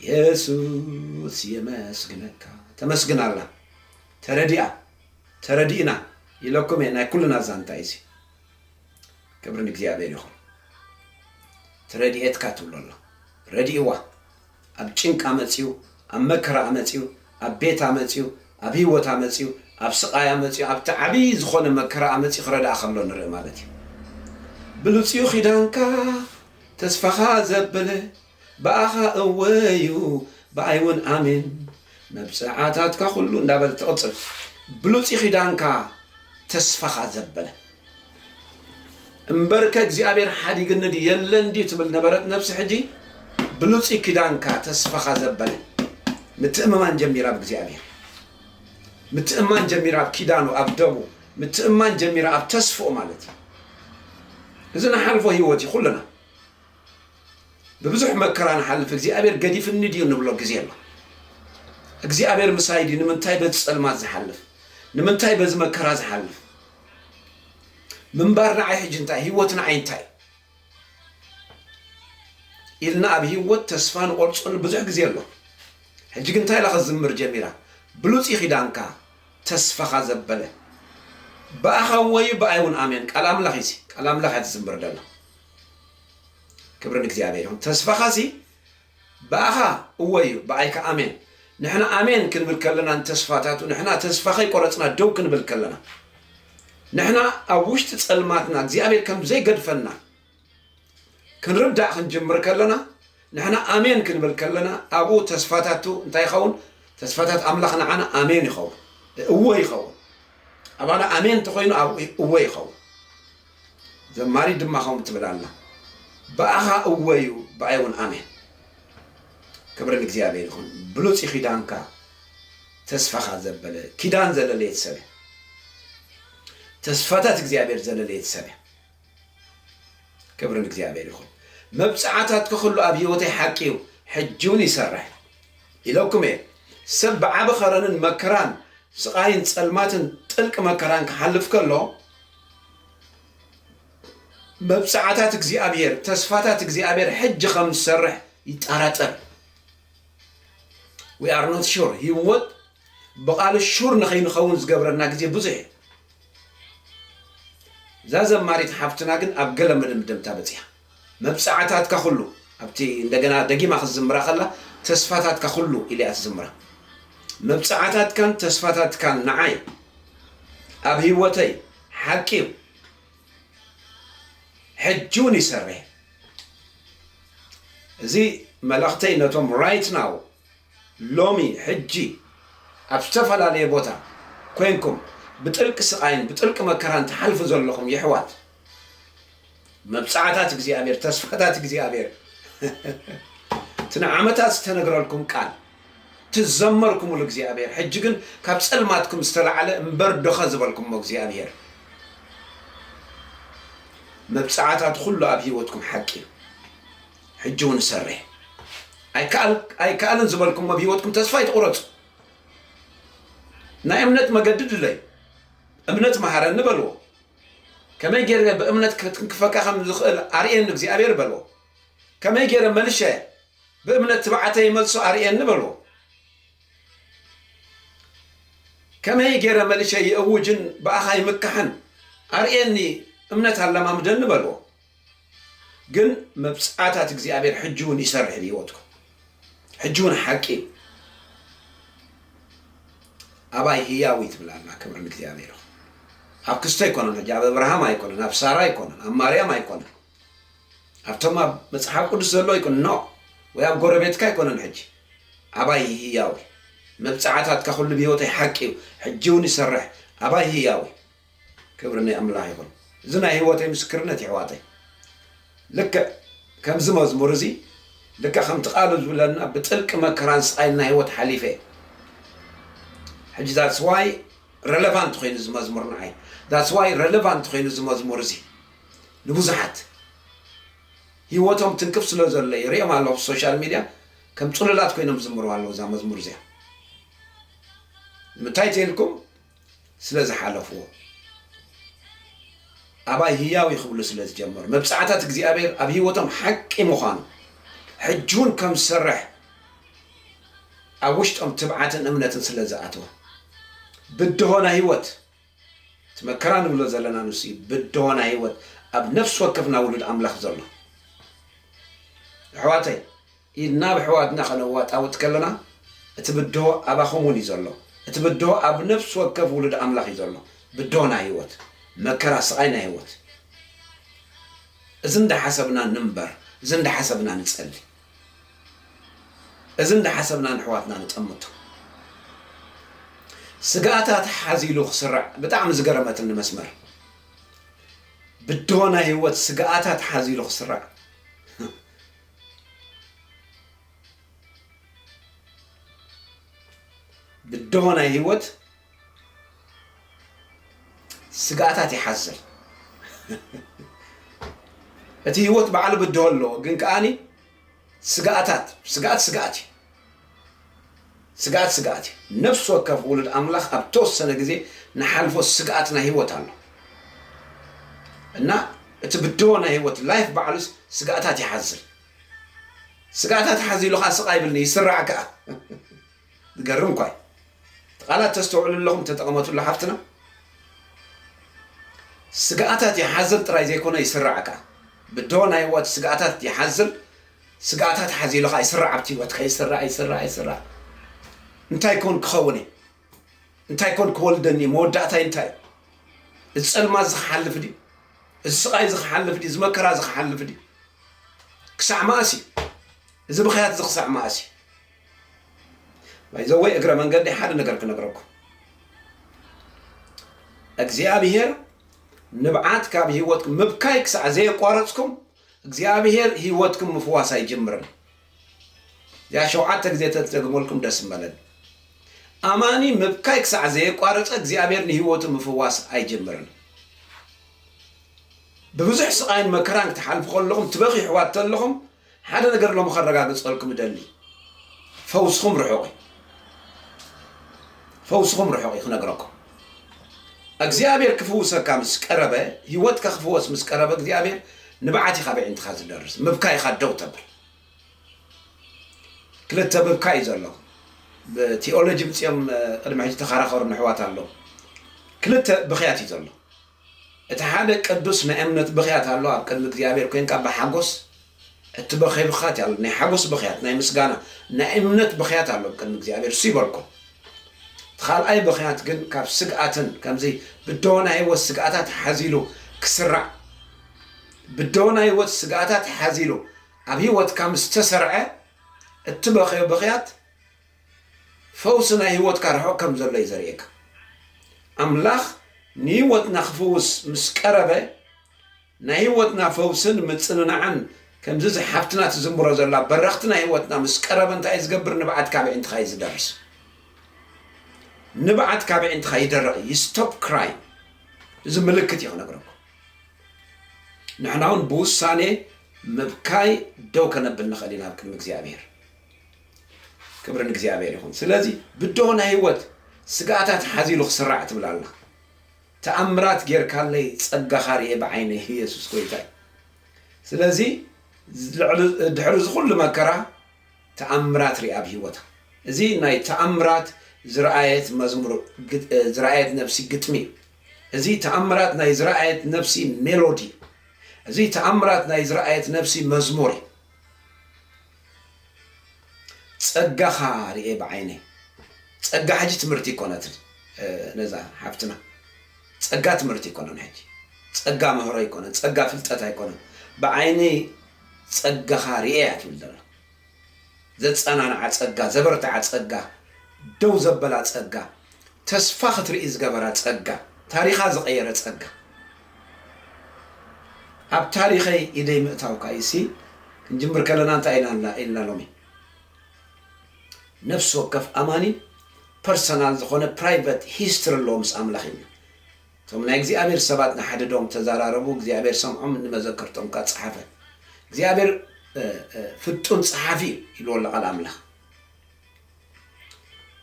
የሱስ የመስግነካ። ተመስግን ኣላ። ተረዲኣ። ተረዲእና ኢለኩም እየ። ናይ ኩልና ዛንታ እዩ እዚ። ክብሪ ንእግዚኣብሔር ይኹን። እቲ ረድኤትካ ትብሎ ኣሎ። ረዲእዋ። ኣብ ጭንቃ መጺኡ፣ ኣብ መከራ መጺኡ፣ ኣብ ቤታ መጺኡ፣ ኣብ ህይወታ መጺኡ፣ ኣብ ስቓያ መጺኡ፣ ኣብቲ ዓብዪ ዝኾነ መከራ መጺኡ ክረድኣ ከሎ ንርኢ ማለት እዩ። ብሉጽ እዩ ኪዳንካ ተስፋኻ ዘበለ፣ ብኣኻ እወዩ ብኣይ እውን ኣሜን፣ መብጽዓታትካ ኩሉ እንዳበለ ትቕጽል። ብሉጽ ኪዳንካ ተስፋኻ ዘበለ። እምበርከ እግዚኣብሔር ሓዲግኒ ድዩ የለን ድዩ ትብል ነበረት ነብሲ። ሕጂ ብሉጽ ኪዳንካ ተስፋኻ ዘበለ። ምትእምማን ጀሚራ ኣብ እግዚኣብሔር። ምትእማን ጀሚራ ኣብ ኪዳኑ፣ ኣብ ደሙ። ምትእማን ጀሚራ ኣብ ተስፍኡ ማለት እዩ። እዚ ንሓልፎ ህይወት እዩ ኩልና። ብብዙሕ መከራ ንሓልፍ። እግዚኣብሔር ገዲፍኒ ድዩ ንብሎ ግዜ ኣሎ። እግዚኣብሔር ምሳይ ድዩ? ንምንታይ በዚ ጸልማት ዝሓልፍ? ንምንታይ በዚ መከራ ዝሓልፍ? ምንባር ንዓይ ሕጂ እንታይ? ህይወት ንዓይ እንታይ? ኢልና ኣብ ህይወት ተስፋ ንቆርጸሉ ብዙሕ ግዜ ኣሎ። ሕጂ ግን እንታይ ኢላ ክትዝምር ጀሚራ? ብሉጽ ኪዳንካ ተስፋኻ ዘበለ። ብኣኻ ወዩ ብኣይ እውን ኣሜን። ቃል ኣምላኽ እዩ እዚ። ቃል ኣምላኽ እያ ትዝምር ደላ። ክብሪ ንእግዚኣብሔር ይኹን። ተስፋኻሲ ብኣኻ እወ እዩ፣ ብኣይ ከኣ ኣሜን። ንሕና ኣሜን ክንብል ከለና ንተስፋታቱ፣ ንሕና ተስፋ ከይቆረጽና ደው ክንብል ከለና፣ ንሕና ኣብ ውሽጢ ጸልማትና እግዚኣብሔር ከም ዘይገድፈና ክንርዳእ ክንጅምር ከለና፣ ንሕና ኣሜን ክንብል ከለና፣ ኣብኡ ተስፋታቱ እንታይ ይኸውን? ተስፋታት ኣምላኽ ንዓና ኣሜን ይኸውን፣ እወ ይኸውን። ኣባና ኣሜን እንተኾይኑ ኣብኡ እወ ይኸውን። ዘማሪት ድማ ከምኡ ትብል ኣላ፣ ብኣኻ እወ እዩ፣ ብኣይ እውን ኣሜን። ክብሪ ንእግዚኣብሔር ይኹን። ብሉጽ ኪዳንካ ተስፋኻ ዘበለ፣ ኪዳን ዘለለየት ሰብ እያ። ተስፋታት እግዚኣብሔር ዘለለየት ሰብ እያ። ክብሪ ንእግዚኣብሔር ይኹን። መብጽዓታትካ ኩሉ ኣብ ህይወተይ ሓቂ እዩ፣ ሕጂ እውን ይሰርሕ ኢለኩም እየ። ሰብ ብዓቢ ኸረንን መከራን ስቓይን ጸልማትን ጥልቂ መከራን ክሓልፍ ከሎ፣ መብጽዓታት እግዚኣብሔር፣ ተስፋታት እግዚኣብሔር ሕጂ ከም ዝሰርሕ ይጠራጠር። We are not sure። ህይወት ብቓሉ ሹር ንኸይንኸውን ዝገብረና ግዜ ብዙሕ እዩ። እዛ ዘማሪት ሓፍትና ግን ኣብ ገለ መደምደምታ በጺሓ። መብጽዓታትካ ኩሉ፣ ኣብቲ እንደገና ደጊማ ክትዝምራ ከላ፣ ተስፋታትካ ኩሉ ኢላ እያ ትዝምራ። መብጽዓታትካን ተስፋታትካን ንዓይ ኣብ ህይወተይ ሓቂ እዩ። ሕጂ እውን ይሰርሕ። እዚ መልእኽተይ ነቶም right now፣ ሎሚ፣ ሕጂ፣ ኣብ ዝተፈላለየ ቦታ ኮይንኩም ብጥልቂ ስቓይን ብጥልቂ መከራን ትሓልፉ ዘለኹም የሕዋት፣ መብጽዓታት እግዚኣብሔር፣ ተስፋታት እግዚኣብሔር፣ እቲ ንዓመታት ዝተነግረልኩም ቃል፣ ትዘመርኩምሉ እግዚኣብሔር፣ ሕጂ ግን ካብ ጸልማትኩም ዝተላዕለ እምበር ዶኸ ዝበልኩሞ እግዚኣብሔር፣ መብጽዓታት ኩሉ ኣብ ህይወትኩም ሓቂ እዩ። ሕጂ እውን እሰርሕ። ኣይከኣል-፣ ኣይከኣልን ዝበልኩሞ ኣብ ህይወትኩም ተስፋ ኣይትቑረጹ። ናይ እምነት መገዲ ድለዩ። እምነት መሃረኒ በልዎ። ከመይ ገይረ ብእምነት ክትንክፈካ ከም ዝኽእል ኣርእየኒ እግዚኣብሔር በልዎ። ከመይ ገይረ መልሸ ብእምነት ትብዓተይ ይመልሶ ኣርእየኒ በልዎ። ከመይ ገይረ መልሸ ይእውጅን ብኣኻ ይምካሕን ኣርእየኒ፣ እምነት ኣለማምደኒ በልዎ። ግን መብጽዓታት እግዚኣብሔር ሕጂ እውን ይሰርሕ ብህይወትኩም። ሕጂ እውን ሓቂ እዩ። ኣባይ ህያው እዩ ትብል ኣላ። ክብሪ ንእግዚኣብሔር ይኹን። ኣብ ክስቶ ኣይኮነን ሕጂ፣ ኣብ እብርሃም ኣይኮነን፣ ኣብ ሳራ ኣይኮነን፣ ኣብ ማርያም ኣይኮነን፣ ኣብቶም ኣብ መጽሓፍ ቅዱስ ዘሎ ኣይኮነን፣ ኖ፣ ወይ ኣብ ጎረቤትካ ኣይኮነን። ሕጂ ኣባይ ህያው እዩ። መብጽዓታትካ ኩሉ ብህይወተይ ሓቂ እዩ። ሕጂ እውን ይሰርሕ። ኣባይ ህያው እዩ። ክብሪ ናይ ኣምላኽ ይኹን። እዚ ናይ ህይወተይ ምስክርነት የሕዋተይ። ልክዕ ከምዚ መዝሙር እዚ ልካ ከምቲ ቃሉ ዝብለና ብጥልቂ መከራን ስቓይን ናይ ህይወት ሓሊፈ። ሕጂ that's why relevant ኮይኑ እዚ መዝሙር ንዓይ that's why relevant ኮይኑ እዚ መዝሙር እዚ ንብዙሓት ህይወቶም ትንክፍ ስለ ዘሎ ይሪኦም ኣለኹ ሶሻል ሚድያ ከም ፅሉላት ኮይኖም ዝምሩ ኣለዉ እዛ መዝሙር እዚኣ ንምታይ ተልኩም ስለ ዝሓለፍዎ ኣባይ ህያው እዩ ክብሉ ስለ ዝጀመሩ መብፃዕታት እግዚኣብሔር ኣብ ህይወቶም ሓቂ ምዃኑ ሕጂ እውን ከም ዝሰርሕ ኣብ ውሽጦም ትብዓትን እምነትን ስለ ዝኣተወ ብድሆ ናይ ህይወት እቲ መከራ ንብሎ ዘለና ንሱ እዩ ብድሆ ናይ ህይወት ኣብ ነፍሲ ወከፍና ውሉድ ኣምላኽ ዘሎ ኣሕዋተይ ኢድና ብሕዋትና ከነዋጣውጥ ከለና እቲ ብድሆ ኣባኹም እውን እዩ ዘሎ እቲ ብድሆ ኣብ ነፍሲ ወከፍ ውሉድ ኣምላኽ እዩ ዘሎ ብድሆ ናይ ህይወት መከራ ስቓይ ናይ ህይወት እዚ እንዳሓሰብና ንምበር እዚ እንዳሓሰብና ንጸሊ እዚ እንዳሓሰብና ንሕዋትና ንጠምቶ ስጋኣታት ሓዚሉ ክስራዕ ብጣዕሚ ዝገረመትኒ መስመር ብድሆ ናይ ህይወት ስጋኣታት ሓዚሉ ክስራዕ ብድሆ ናይ ህይወት ስጋኣታት ይሓዝል እቲ ህይወት ባዕሉ ብድሆ ኣለዎ ግን ከኣኒ ስጋኣታት ስጋኣት ስጋኣት እዩ ስጋኣት ስጋኣት እዩ ነፍሲ ወከፍ ውሉድ ኣምላኽ ኣብ ተወሰነ ግዜ ንሓልፎ ስጋኣት ናይ ህይወት ኣሎ እና እቲ ብድሆ ናይ ህይወት ላይፍ ባዕሉስ ስጋኣታት ይሓዝል ስጋኣታት ሓዚሉ ከዓ ስቓ ይብልኒ ይስራዕ ከዓ ዝገርም እኳ ቃላት ተስተውዕሉ ኣለኹም ተጠቐመትሉ ሓፍትና ስጋኣታት ይሓዝል ጥራይ ዘይኮነ ይስራዕ ከዓ ብድሆ ናይ ህይወት ስጋኣታት ይሓዝል ስጋኣታት ሓዚሉ ከዓ ይስራዕ ኣብቲ ህይወትካ ይስራዕ ይስራዕ ይስራዕ እንታይ ኮን ክኸውን እዩ እንታይ ኮን ክወልደኒ መወዳእታይ እንታይ እዩ እዚ ፀልማት ዝክሓልፍ ድዩ እዚ ስቓይ ዝክሓልፍ ድዩ እዚ መከራ ዝክሓልፍ ድዩ ክሳዕ መኣስ እዩ እዚ ብኽያት እዚ ክሳዕ መኣስ እዩ ባይዘወይ እግረ መንገዲ ሓደ ነገር ክነግረኩም እግዚኣብሔር ንብዓት ካብ ህይወትኩም ምብካይ ክሳዕ ዘየቋረፅኩም እግዚኣብሔር ህይወትኩም ምፍዋስ ኣይጅምርን እዚኣ ሸውዓተ ግዜ ተትደግመልኩም ደስ ምበለኒ ኣማኒ ምብካይ ክሳዕ ዘየቋረፀ እግዚኣብሔር ንህይወቱ ምፍዋስ ኣይጅምርን ብብዙሕ ስቓይን መከራን ክትሓልፉ ከለኹም ትበኺ ኣሕዋት ተለኹም ሓደ ነገር ሎሚ ከረጋግፀልኩም እደሊ ፈውስኹም ርሑቕ እዩ ፈውስኹም ርሑቕ እዩ ክነግረኩም እግዚኣብሔር ክፍውሰካ ምስ ቀረበ ህይወትካ ክፍወስ ምስ ቀረበ እግዚኣብሔር ንብዓት ኢኻ ብዕንትኻ ዝደርስ ምብካይኻ ደው ተብል ክልተ ምብካይ እዩ ዘሎ ብቲኦሎጂ ምፅኦም ቅድሚ ሕጂ ተኸራኸሩ ንሕዋት ኣለዉ ክልተ ብኽያት እዩ ዘሎ እቲ ሓደ ቅዱስ ናይ እምነት ብኽያት ኣሎ ኣብ ቅድሚ እግዚኣብሔር ኮይንካ ብሓጎስ እትበኸይ ብኽያት ኣሎ ናይ ሓጎስ ብኽያት ናይ ምስጋና ናይ እምነት ብኽያት ኣሎ ኣብ ቅድሚ እግዚኣብሔር እሱ ይበልኩም እቲ ካልኣይ ብኽያት ግን ካብ ስግኣትን ከምዚ ብድሆ ናይ ህይወት ስግኣታት ሓዚሉ ክስራዕ ብድሆ ናይ ህይወት ስግኣታት ሓዚሉ ኣብ ህይወትካ ምስ ተሰርዐ እትበኸዮ ብኽያት ፈውሲ ናይ ህይወትካ ርሑቕ ከም ዘሎ እዩ ዘርእየካ ኣምላኽ ንህይወትና ክፍውስ ምስ ቀረበ ናይ ህይወትና ፈውስን ምጽንናዕን ከምዚ እዚ ሓፍትና ትዝምሮ ዘላ በረኽቲ ናይ ህይወትና ምስ ቀረበ እንታይ እዩ ዝገብር ንብዓት ካብ ኣዒንትኻ እዩ ዝደርስ ንብዓት ካብ ኣዒንትኻ ይደርቕ እዩ stop crying እዚ ምልክት እዩ ክነግረኩም ንሕና እውን ብውሳኔ ምብካይ ደው ከነብል ንኽእል ኢና ኣብ ቅድሚ እግዚኣብሔር ክብሪ ንእግዚኣብሔር ይኹን ስለዚ ብድሆ ናይ ህይወት ስግኣታት ሓዚሉ ክስራዕ ትብል ኣላ ተኣምራት ጌርካለይ ጸጋኻ ርኤ ብዓይነይ ኢየሱስ ጎይታይ ስለዚ ድሕሪ ዝኩሉ መከራ ተኣምራት ርኣ ኣብ ህይወታ እዚ ናይ ተኣምራት ዝረኣየት መዝሙር ዝረኣየት ነብሲ ግጥሚ እዩ እዚ ተኣምራት ናይ ዝረኣየት ነብሲ ሜሎዲ እዚ ተኣምራት ናይ ዝረኣየት ነብሲ መዝሙር እዩ ጸጋኻ ርኤ ብዓይነይ ጸጋ ሕጂ ትምህርቲ ይኮነትን ነዛ ሓፍትና ጸጋ ትምህርቲ ይኮነን ሕጂ ጸጋ ምህሮ ይኮነን ጸጋ ፍልጠት ኣይኮነን ብዓይነይ ጸጋኻ ርኤ እያ ትብል ዘላ ዘጸናንዓ ጸጋ ዘበርትዓ ጸጋ ደው ዘበላ ጸጋ ተስፋ ክትርኢ ዝገበራ ጸጋ ታሪኻ ዝቐየረ ጸጋ ኣብ ታሪኸይ ኢደይ ምእታውካ እዩሲ ክንጅምር ከለና እንታይ ኢና ኢልና ሎሚ? ነፍሲ ወከፍ ኣማኒ ፐርሰናል ዝኾነ ፕራይቨት ሂስትሪ ኣለዎ ምስ ኣምላኽ ኢልና። እቶም ናይ እግዚኣብሔር ሰባት ንሓድዶም ተዛራረቡ፣ እግዚኣብሔር ሰምዖም፣ ንመዘክርቶም ከኣ ጸሓፈ። እግዚኣብሔር ፍጡን ጸሓፊ እዩ ኢልዎ ኣሎ ቃል ኣምላኽ።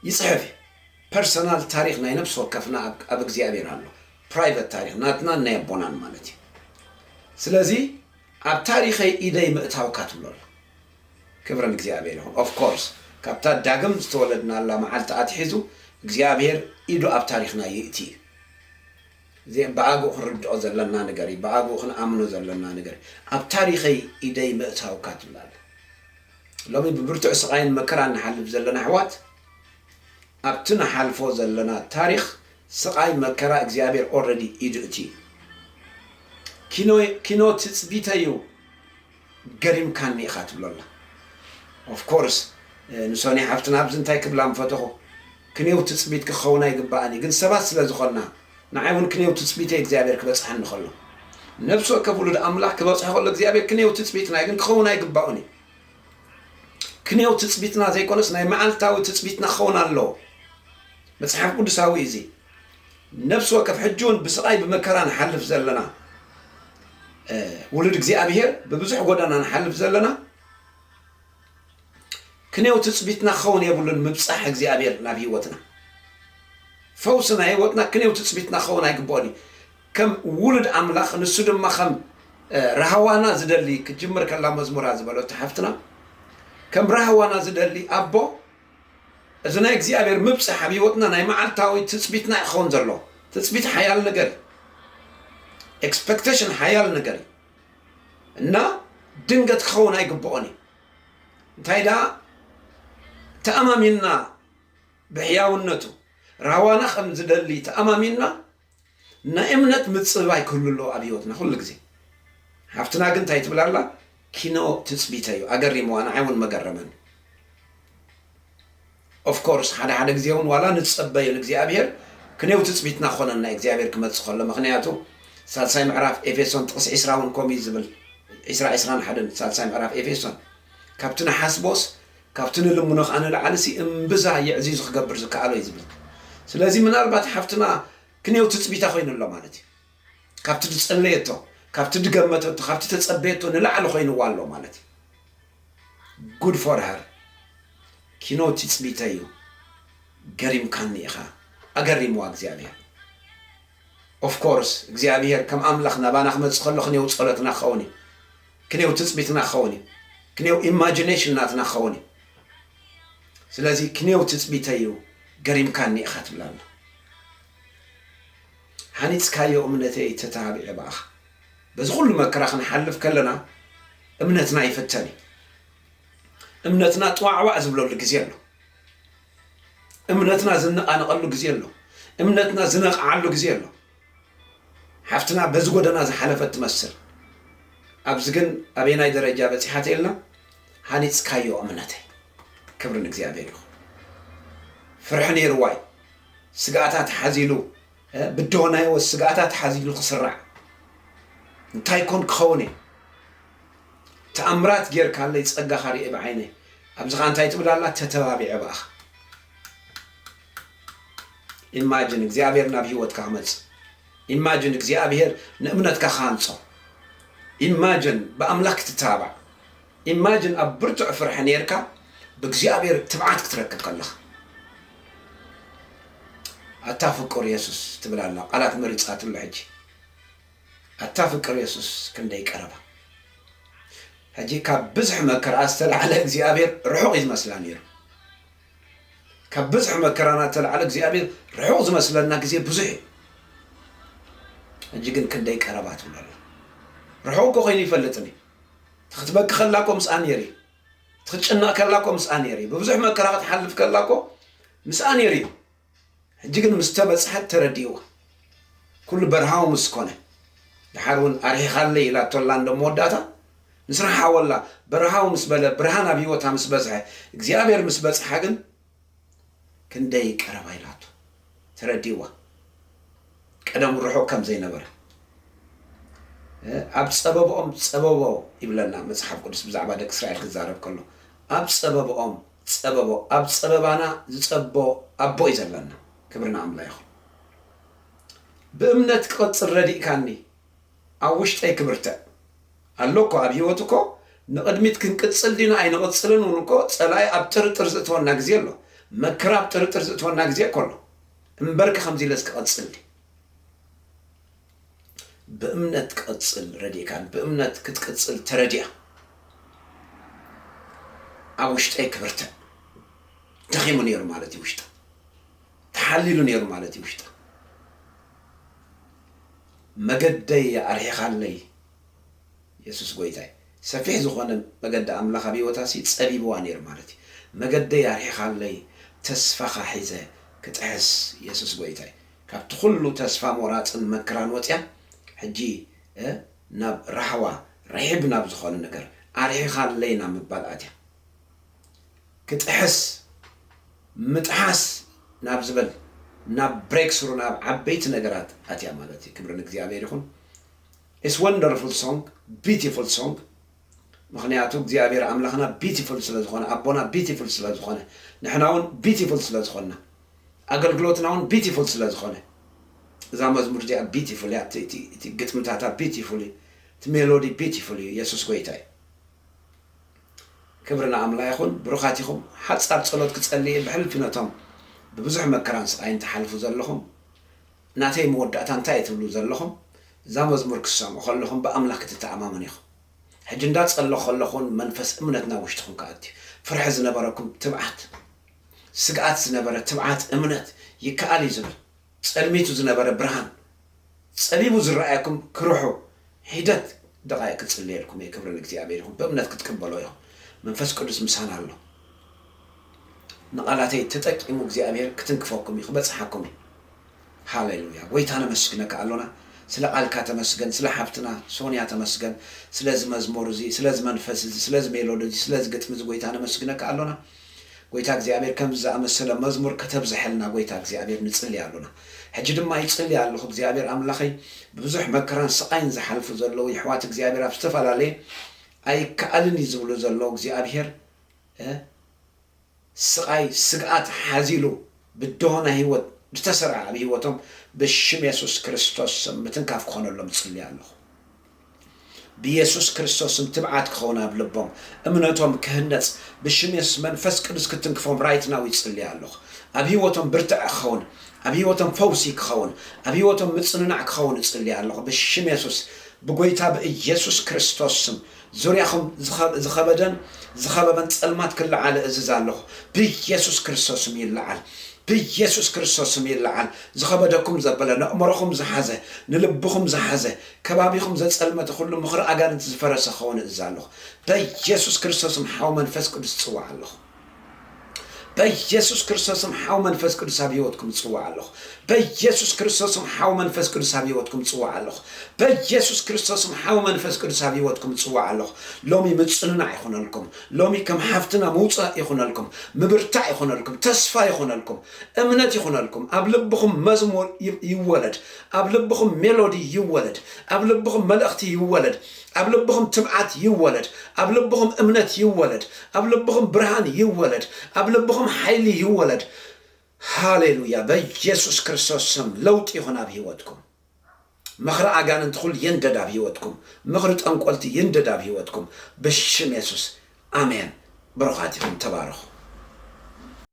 ይጽሕፍ እዩ። ፐርሰናል ታሪኽ ናይ ነፍሲ ወከፍና ኣብ እግዚኣብሔር ኣሎ። ፕራይቨት ታሪኽ ናትናን ናይ ኣቦናን ማለት እዩ። ስለዚ ኣብ ታሪኸይ ኢደይ ምእታውካ ትብሎ ኣሎ። ክብሪ ንእግዚኣብሔር ይኹን። ኦፍኮርስ ካብታ ዳግም ዝተወለድናላ መዓልቲ ኣትሒዙ እግዚኣብሔር ኢዱ ኣብ ታሪኽና ይእቲ እዩ። እዚ ብኣግኡ ክንርድኦ ዘለና ነገር እዩ። ብኣግኡ ክንኣምኖ ዘለና ነገር እዩ። ኣብ ታሪኸይ ኢደይ ምእታውካ ትብላለ። ሎሚ ብብርቱዕ ስቓይን መከራን ንሓልፍ ዘለና ኣሕዋት ኣብቲ ንሓልፎ ዘለና ታሪኽ ስቓይ መከራ እግዚኣብሔር ኦረዲ ኢዱ እቲ እዩ። ኪኖ ትፅቢተዩ ገሪምካኒ ኢኻ ትብሎ ኣላ። ኦፍኮርስ ንሶኒ ሓፍትና ኣብዚ እንታይ ክብላ ምፈተኹ፣ ክንየው ትፅቢት ክኸውን ኣይግባእን እዩ፣ ግን ሰባት ስለ ዝኾንና ንዓይ እውን ክንየው ትፅቢተይ እግዚኣብሔር ክበፅሐኒ ከሎ፣ ነብሲ ወከፍ ውሉድ ኣምላኽ ክበፅሖ ከሎ እግዚኣብሔር ክንየው ትፅቢትና እዩ፣ ግን ክኸውን ኣይግባኡን እዩ። ክንየው ትፅቢትና ዘይኮነስ ናይ መዓልታዊ ትፅቢትና ክኸውን ኣለዎ። መፅሓፍ ቅዱሳዊ እዩ እዚ። ነብሲ ወከፍ ሕጂ እውን ብስቓይ ብመከራ ንሓልፍ ዘለና ውሉድ እግዚኣብሔር፣ ብብዙሕ ጎዳና ንሓልፍ ዘለና ክንየው ትፅቢትና ክኸውን የብሉን። ምብፃሕ እግዚኣብሔር ናብ ህይወትና፣ ፈውሲ ናይ ህይወትና ክንየው ትፅቢትና ክኸውን ኣይግብኦን እዩ። ከም ውሉድ ኣምላኽ ንሱ ድማ ከም ራህዋና ዝደሊ፣ ክጅምር ከላ መዝሙራ ዝበለቶ ሓፍትና፣ ከም ራህዋና ዝደሊ ኣቦ፣ እዚ ናይ እግዚኣብሔር ምብፃሕ ኣብ ህይወትና ናይ መዓልታዊ ትፅቢትና ክኸውን ዘሎ። ትፅቢት ሓያል ነገር እዩ። ኤክስፐክቴሽን ሓያል ነገር እዩ እና ድንገት ክኸውን ኣይግብኦን እዩ። እንታይ ደኣ ተኣማሚንና ብሕያውነቱ ራህዋና ከም ዝደሊ ተኣማሚንና ናይ እምነት ምጽብባይ ክህሉ ኣለዎ ኣብ ህይወትና ኩሉ ግዜ። ሓፍትና ግን እንታይ ትብል ኣላ? ኪኖ ትጽቢተ እዩ ኣገሪምዋ፣ ንዓይ እውን መገረመኒ። ኦፍኮርስ ሓደ ሓደ ግዜ እውን ዋላ ንጸበዮ ንእግዚኣብሔር ክንየው ትጽቢትና ክኾነና እግዚኣብሔር ክመጽእ ከሎ። ምኽንያቱ ሳልሳይ ምዕራፍ ኤፌሶን ጥቕሲ ዒስራ እውን ከምኡ እዩ ዝብል። ዒስራ ዒስራን ሓደን ሳልሳይ ምዕራፍ ኤፌሶን፣ ካብቲ ንሓስቦስ ካብቲ ንልምኖ ከዓ ንላዕሊ ሲ እምብዛ የዕዚዙ ክገብር ዝከኣሎ እዩ ዝብል። ስለዚ ምናልባት ሓፍትና ክንየው ትፅቢታ ኮይኑ ኣሎ ማለት እዩ። ካብቲ ዝፀለየቶ፣ ካብቲ ዝገመተቶ፣ ካብቲ ተፀበየቶ ንላዕሊ ኮይንዋ ኣሎ ማለት እዩ። ጉድ ፎር ሀር። ኪኖ ትፅቢተ እዩ። ገሪምካኒ ኢኻ። ኣገሪምዋ እግዚኣብሔር። ኦፍኮርስ እግዚኣብሔር ከም ኣምላኽ ናባና ክመፅእ ከሎ ክንየው ፀሎትና ክኸውን እዩ። ክንየው ትፅቢትና ክኸውን እዩ። ክንየው ኢማጂኔሽን ናትና ክኸውን እዩ። ስለዚ ክንየው ትፅቢተ እዩ። ገሪምካኒ ኢኻ ትብላና። ሃኒፅካዮ እምነተይ ተተባቢዐ ብኣኻ። በዚ ኩሉ መከራ ክንሓልፍ ከለና እምነትና ይፍተን እዩ። እምነትና ጥዋዕዋዕ ዝብለሉ ግዜ ኣሎ። እምነትና ዝነቓነቐሉ ግዜ ኣሎ። እምነትና ዝነቕዓሉ ግዜ ኣሎ። ሓፍትና በዚ ጎደና ዝሓለፈት ትመስል። ኣብዚ ግን ኣበየናይ ደረጃ በፂሓ ተኢልና? ሃኒፅካዮ እምነተይ። ክብሪ ንእግዚኣብሔር ይኹን። ፍርሒ ነይርዋ እዩ። ስግኣታት ሓዚሉ ብድሆ ናይ ህይወት ስግኣታት ሓዚሉ ክስራዕ እንታይ ኮን ክኸውን እየ? ተኣምራት ጌርካለይ ጸጋኻ ርእየ ብዓይነይ። ኣብዚ ኸዓ እንታይ ትብል ኣላ? ተተባቢዐ ብኣኻ። ኢማጅን እግዚኣብሔር ናብ ህይወትካ ክመጽእ። ኢማጅን እግዚኣብሔር ንእምነትካ ክሃንጾ። ኢማጅን ብኣምላኽ ክትተባባዕ። ኢማጅን ኣብ ብርቱዕ ፍርሒ ነይርካ ብእግዚኣብሔር ትብዓት ክትረክብ ከለኻ። ኣታ ፍቁር የሱስ ትብል ኣላ፣ ቃላት መሪጻትሉ ሕጂ። ኣታ ፍቅር የሱስ ክንደይ ቀረባ። ሕጂ ካብ ብዝሕ መከራ ዝተላዕለ እግዚኣብሔር ርሑቕ እዩ ዝመስላ ነይሩ። ካብ ብዝሕ መከራና ዝተላዕለ እግዚኣብሔር ርሑቕ ዝመስለና ግዜ ብዙሕ እዩ። ሕጂ ግን ክንደይ ቀረባ ትብሎ ኣላ። ርሑቕ እኮ ኮይኑ ይፈልጥን እዩ። እቲ ክትበኪ ከላ እኮ ምስኣ ነይሩ እዩ። እቲ ክትጭነቕ ከላ እኮ ምስኣ ነይሩ እዩ። ብብዙሕ መከራ ክትሓልፍ ከላ እኮ ምስኣ ነይሩ እዩ። ሕጂ ግን ምስ ተበጽሐት ተረዲእዋ። ኩሉ በርሃዊ ምስ ኮነ፣ ድሓር እውን ኣርሒኻለይ ኢላቶ ኣላ እንዶ መወዳእታ፣ ንስራሕ ሓወላ በርሃዊ ምስ በለ፣ ብርሃን ኣብ ህይወታ ምስ በዝሐ፣ እግዚኣብሔር ምስ በጽሓ ግን ክንደይ ቀረባ ኢላቶ ተረዲእዋ። ቀደም ርሑቕ ከም ዘይነበረ። ኣብ ጸበብኦም ጸበቦ ይብለና መጽሓፍ ቅዱስ ብዛዕባ ደቂ እስራኤል ክዛረብ ከሎ፣ ኣብ ጸበብኦም ጸበቦ፣ ኣብ ጸበባና ዝጸቦ ኣቦ እዩ ዘለና። ክብሪ ንኣምላኽ ይኹን። ብእምነት ክቐጽል ረዲእካኒ፣ ኣብ ውሽጠይ ክብርትዕ ኣሎ እኮ። ኣብ ህይወት እኮ ንቕድሚት ክንቅጽል ዲና ኣይንቕጽልን እውን እኮ ጸላኢ ኣብ ጥርጥር ዝእትወና ግዜ ኣሎ። መከራ ኣብ ጥርጥር ዝእትወና ግዜ እኮ ኣሎ። እምበርከ ከምዚ ኢለስ ክቐጽል ድየ? ብእምነት ክቐጽል ረዲእካን ብእምነት ክትቅጽል ተረዲኣ፣ ኣብ ውሽጠይ ክብርትዕ። ደኺሙ ነይሩ ማለት እዩ ውሽጣ። ተሓሊሉ ነይሩ ማለት እዩ ውሽጣ። መገደይ ኣርሒኻለይ። የሱስ ጎይታይ። ሰፊሕ ዝኾነ መገዲ ኣምላኽ ኣብ ህይወታሲ ጸቢብዋ ነይሩ ማለት እዩ። መገደይ ኣርሒኻለይ፣ ተስፋኻ ሒዘ ክጥሕስ። የሱስ ጎይታይ። ካብቲ ኩሉ ተስፋ ሞራጽን መከራን ወጽያ፣ ሕጂ፣ እ፣ ናብ ራህዋ፣ ርሒብ ናብ ዝኾነ ነገር፣ ኣርሒኻለይ ናብ ምባል ኣትያ። ክጥሕስ፣ ምጥሓስ ናብ ዝበል፣ ናብ ብሬክስሩ፣ ናብ ዓበይቲ ነገራት ኣትያ ማለት እዩ። ክብሪ ንእግዚኣብሔር ይኹን። It's wonderful song, beautiful song። ምኽንያቱ እግዚኣብሔር ኣምላኽና ቢቲፉል ስለ ዝኾነ፣ ኣቦና ቢቲፉል ስለ ዝኾነ፣ ንሕና እውን ቢቲፉል ስለ ዝኾንና፣ ኣገልግሎትና እውን ቢቲፉል ስለ ዝኾነ፣ እዛ መዝሙር እዚኣ ቢቲፉል እያ። እቲ፣ እቲ፣ እቲ ግጥምታታ ቢቲፉል እዩ። እቲ ሜሎዲ ቢቲፉል እዩ። የሱስ ጎይታ እዩ። ክብሪ ንኣምላ ይኹን። ብሩኻት ኢኹም። ሓጻር ጸሎት ክጸሊ እየ። ብሕልፊ ነቶም ብብዙሕ መከራን ስቓይን ትሓልፉ ዘለኹም፣ ናተይ መወዳእታ እንታይ ትብሉ ዘለኹም፣ እዛ መዝሙር ክትሰምዑ ከለኹም ብኣምላኽ ክትተኣማመኑ ኢኹም። ሕጂ እንዳጸለኹ ከለኹን መንፈስ እምነት ናብ ውሽጥኹም ክኣቲ እዩ። ፍርሒ ዝነበረኩም ትብዓት፣ ስግኣት ዝነበረ ትብዓት፣ እምነት ይከኣል እዩ ዝብል፣ ጸልሚቱ ዝነበረ ብርሃን፣ ጸቢቡ ዝረኣየኩም ክርሑ፣ ሒደት ደቓይቕ ክጽልየልኩም እየ። ክብሪ ንእግዚኣብሔር ይኹን። ብእምነት ክትቅበሎ ኢኹም። መንፈስ ቅዱስ ምሳና ኣሎ። ንቓላተይ ተጠቂሙ እግዚኣብሔር ክትንክፈኩም እዩ፣ ክበጽሓኩም እዩ። ሃሌሉያ። ጎይታ ነመስግነካ ኣሎና። ስለ ቃልካ ተመስገን፣ ስለ ሓፍትና ሶንያ ተመስገን፣ ስለዚ መዝሙር እዚ፣ ስለዚ መንፈስ እዚ፣ ስለዚ ሜሎዲ እዚ፣ ስለዚ ግጥሚ እዚ ጎይታ ነመስግነካ ኣሎና። ጎይታ እግዚኣብሔር ከምዚ ዝኣመሰለ መዝሙር ከተብዝሐልና ጎይታ እግዚኣብሔር ንጽሊ ኣሎና። ሕጂ ድማ ይጽሊ ኣለኹ እግዚኣብሔር ኣምላኸይ፣ ብብዙሕ መከራን ስቓይን ዝሓልፉ ዘለዉ የሕዋት እግዚኣብሔር ኣብ ዝተፈላለየ ኣይከኣልን እዩ ዝብሉ ዘለዉ እግዚኣብሔር፣ እ፣ ስቓይ ስግኣት ሓዚሉ ብድሆና ህይወት ዝተሰርዐ ኣብ ህይወቶም ብሽም የሱስ ክርስቶስ ስም ምትንካፍ ክኾነሎም እጽሊ ኣለኹ። ብየሱስ ክርስቶስ ስም ትብዓት ክኸውን ኣብ ልቦም፣ እምነቶም ክህነጽ ብሽም የሱስ መንፈስ ቅዱስ ክትንክፎም ራይት ናው ይጽሊ ኣለኹ። ኣብ ህይወቶም ብርትዕ ክኸውን፣ ኣብ ህይወቶም ፈውሲ ክኸውን፣ ኣብ ህይወቶም ምጽንናዕ ክኸውን እጽሊ ኣለኹ ብሽም የሱስ። ብጎይታ ብኢየሱስ ክርስቶስ ስም ዙርያኹም ዝኸ-፣ ዝኸበደን ዝኸበበን ጸልማት ክለዓል እእዝዝ ኣለኹ። ብኢየሱስ ክርስቶስ ስም ይለዓል። ብኢየሱስ ክርስቶስ ስም ይለዓል። ዝኸበደኩም ዘበለ፣ ነእምሮኹም ዝሓዘ፣ ንልብኹም ዝሓዘ፣ ከባቢኹም ዘጸልመተ ኩሉ ምኽሪ ኣጋንንቲ ዝፈረሰ ክኸውን እእዝዝ ኣለኹ። በኢየሱስ ክርስቶስ ስም ሓው መንፈስ ቅዱስ ጽዋዕ ኣለኹ። በኢየሱስ ክርስቶስም ሓው መንፈስ ቅዱስ ኣብ ህይወትኩም ጽዋዕ ኣለኹ። በኢየሱስ ክርስቶስም ሓው መንፈስ ቅዱስ ኣብ ህይወትኩም ጽዋዕ ኣለኹ። በኢየሱስ ክርስቶስም ሓው መንፈስ ቅዱስ ኣብ ህይወትኩም ጽዋዕ ኣለኹ። ሎሚ ምጽንናዕ ይኹነልኩም። ሎሚ ከም ሓፍትና ምውጻእ ይኹነልኩም። ምብርታዕ ይኹነልኩም። ተስፋ ይኹነልኩም። እምነት ይኹነልኩም። ኣብ ልብኹም መዝሙር ይ-፣ ይወለድ። ኣብ ልብኹም ሜሎዲ ይወለድ። ኣብ ልብኹም መልእኽቲ ይወለድ። ኣብ ልብኹም ትብዓት ይወለድ። ኣብ ልብኹም እምነት ይወለድ። ኣብ ልብኹም ብርሃን ይወለድ። ኣብ ልብኹም ሓይሊ ይወለድ። ሃሌሉያ። በኢየሱስ ክርስቶስ ስም ለውጢ ይኹን ኣብ ህይወትኩም። ምኽሪ ኣጋንንቲ ኩሉ ይንደድ ኣብ ህይወትኩም። ምኽሪ ጠንቆልቲ ይንደድ ኣብ ህይወትኩም። ብሽም የሱስ። ኣሜን። ብሩኻት ኢኹም። ተባረኹ።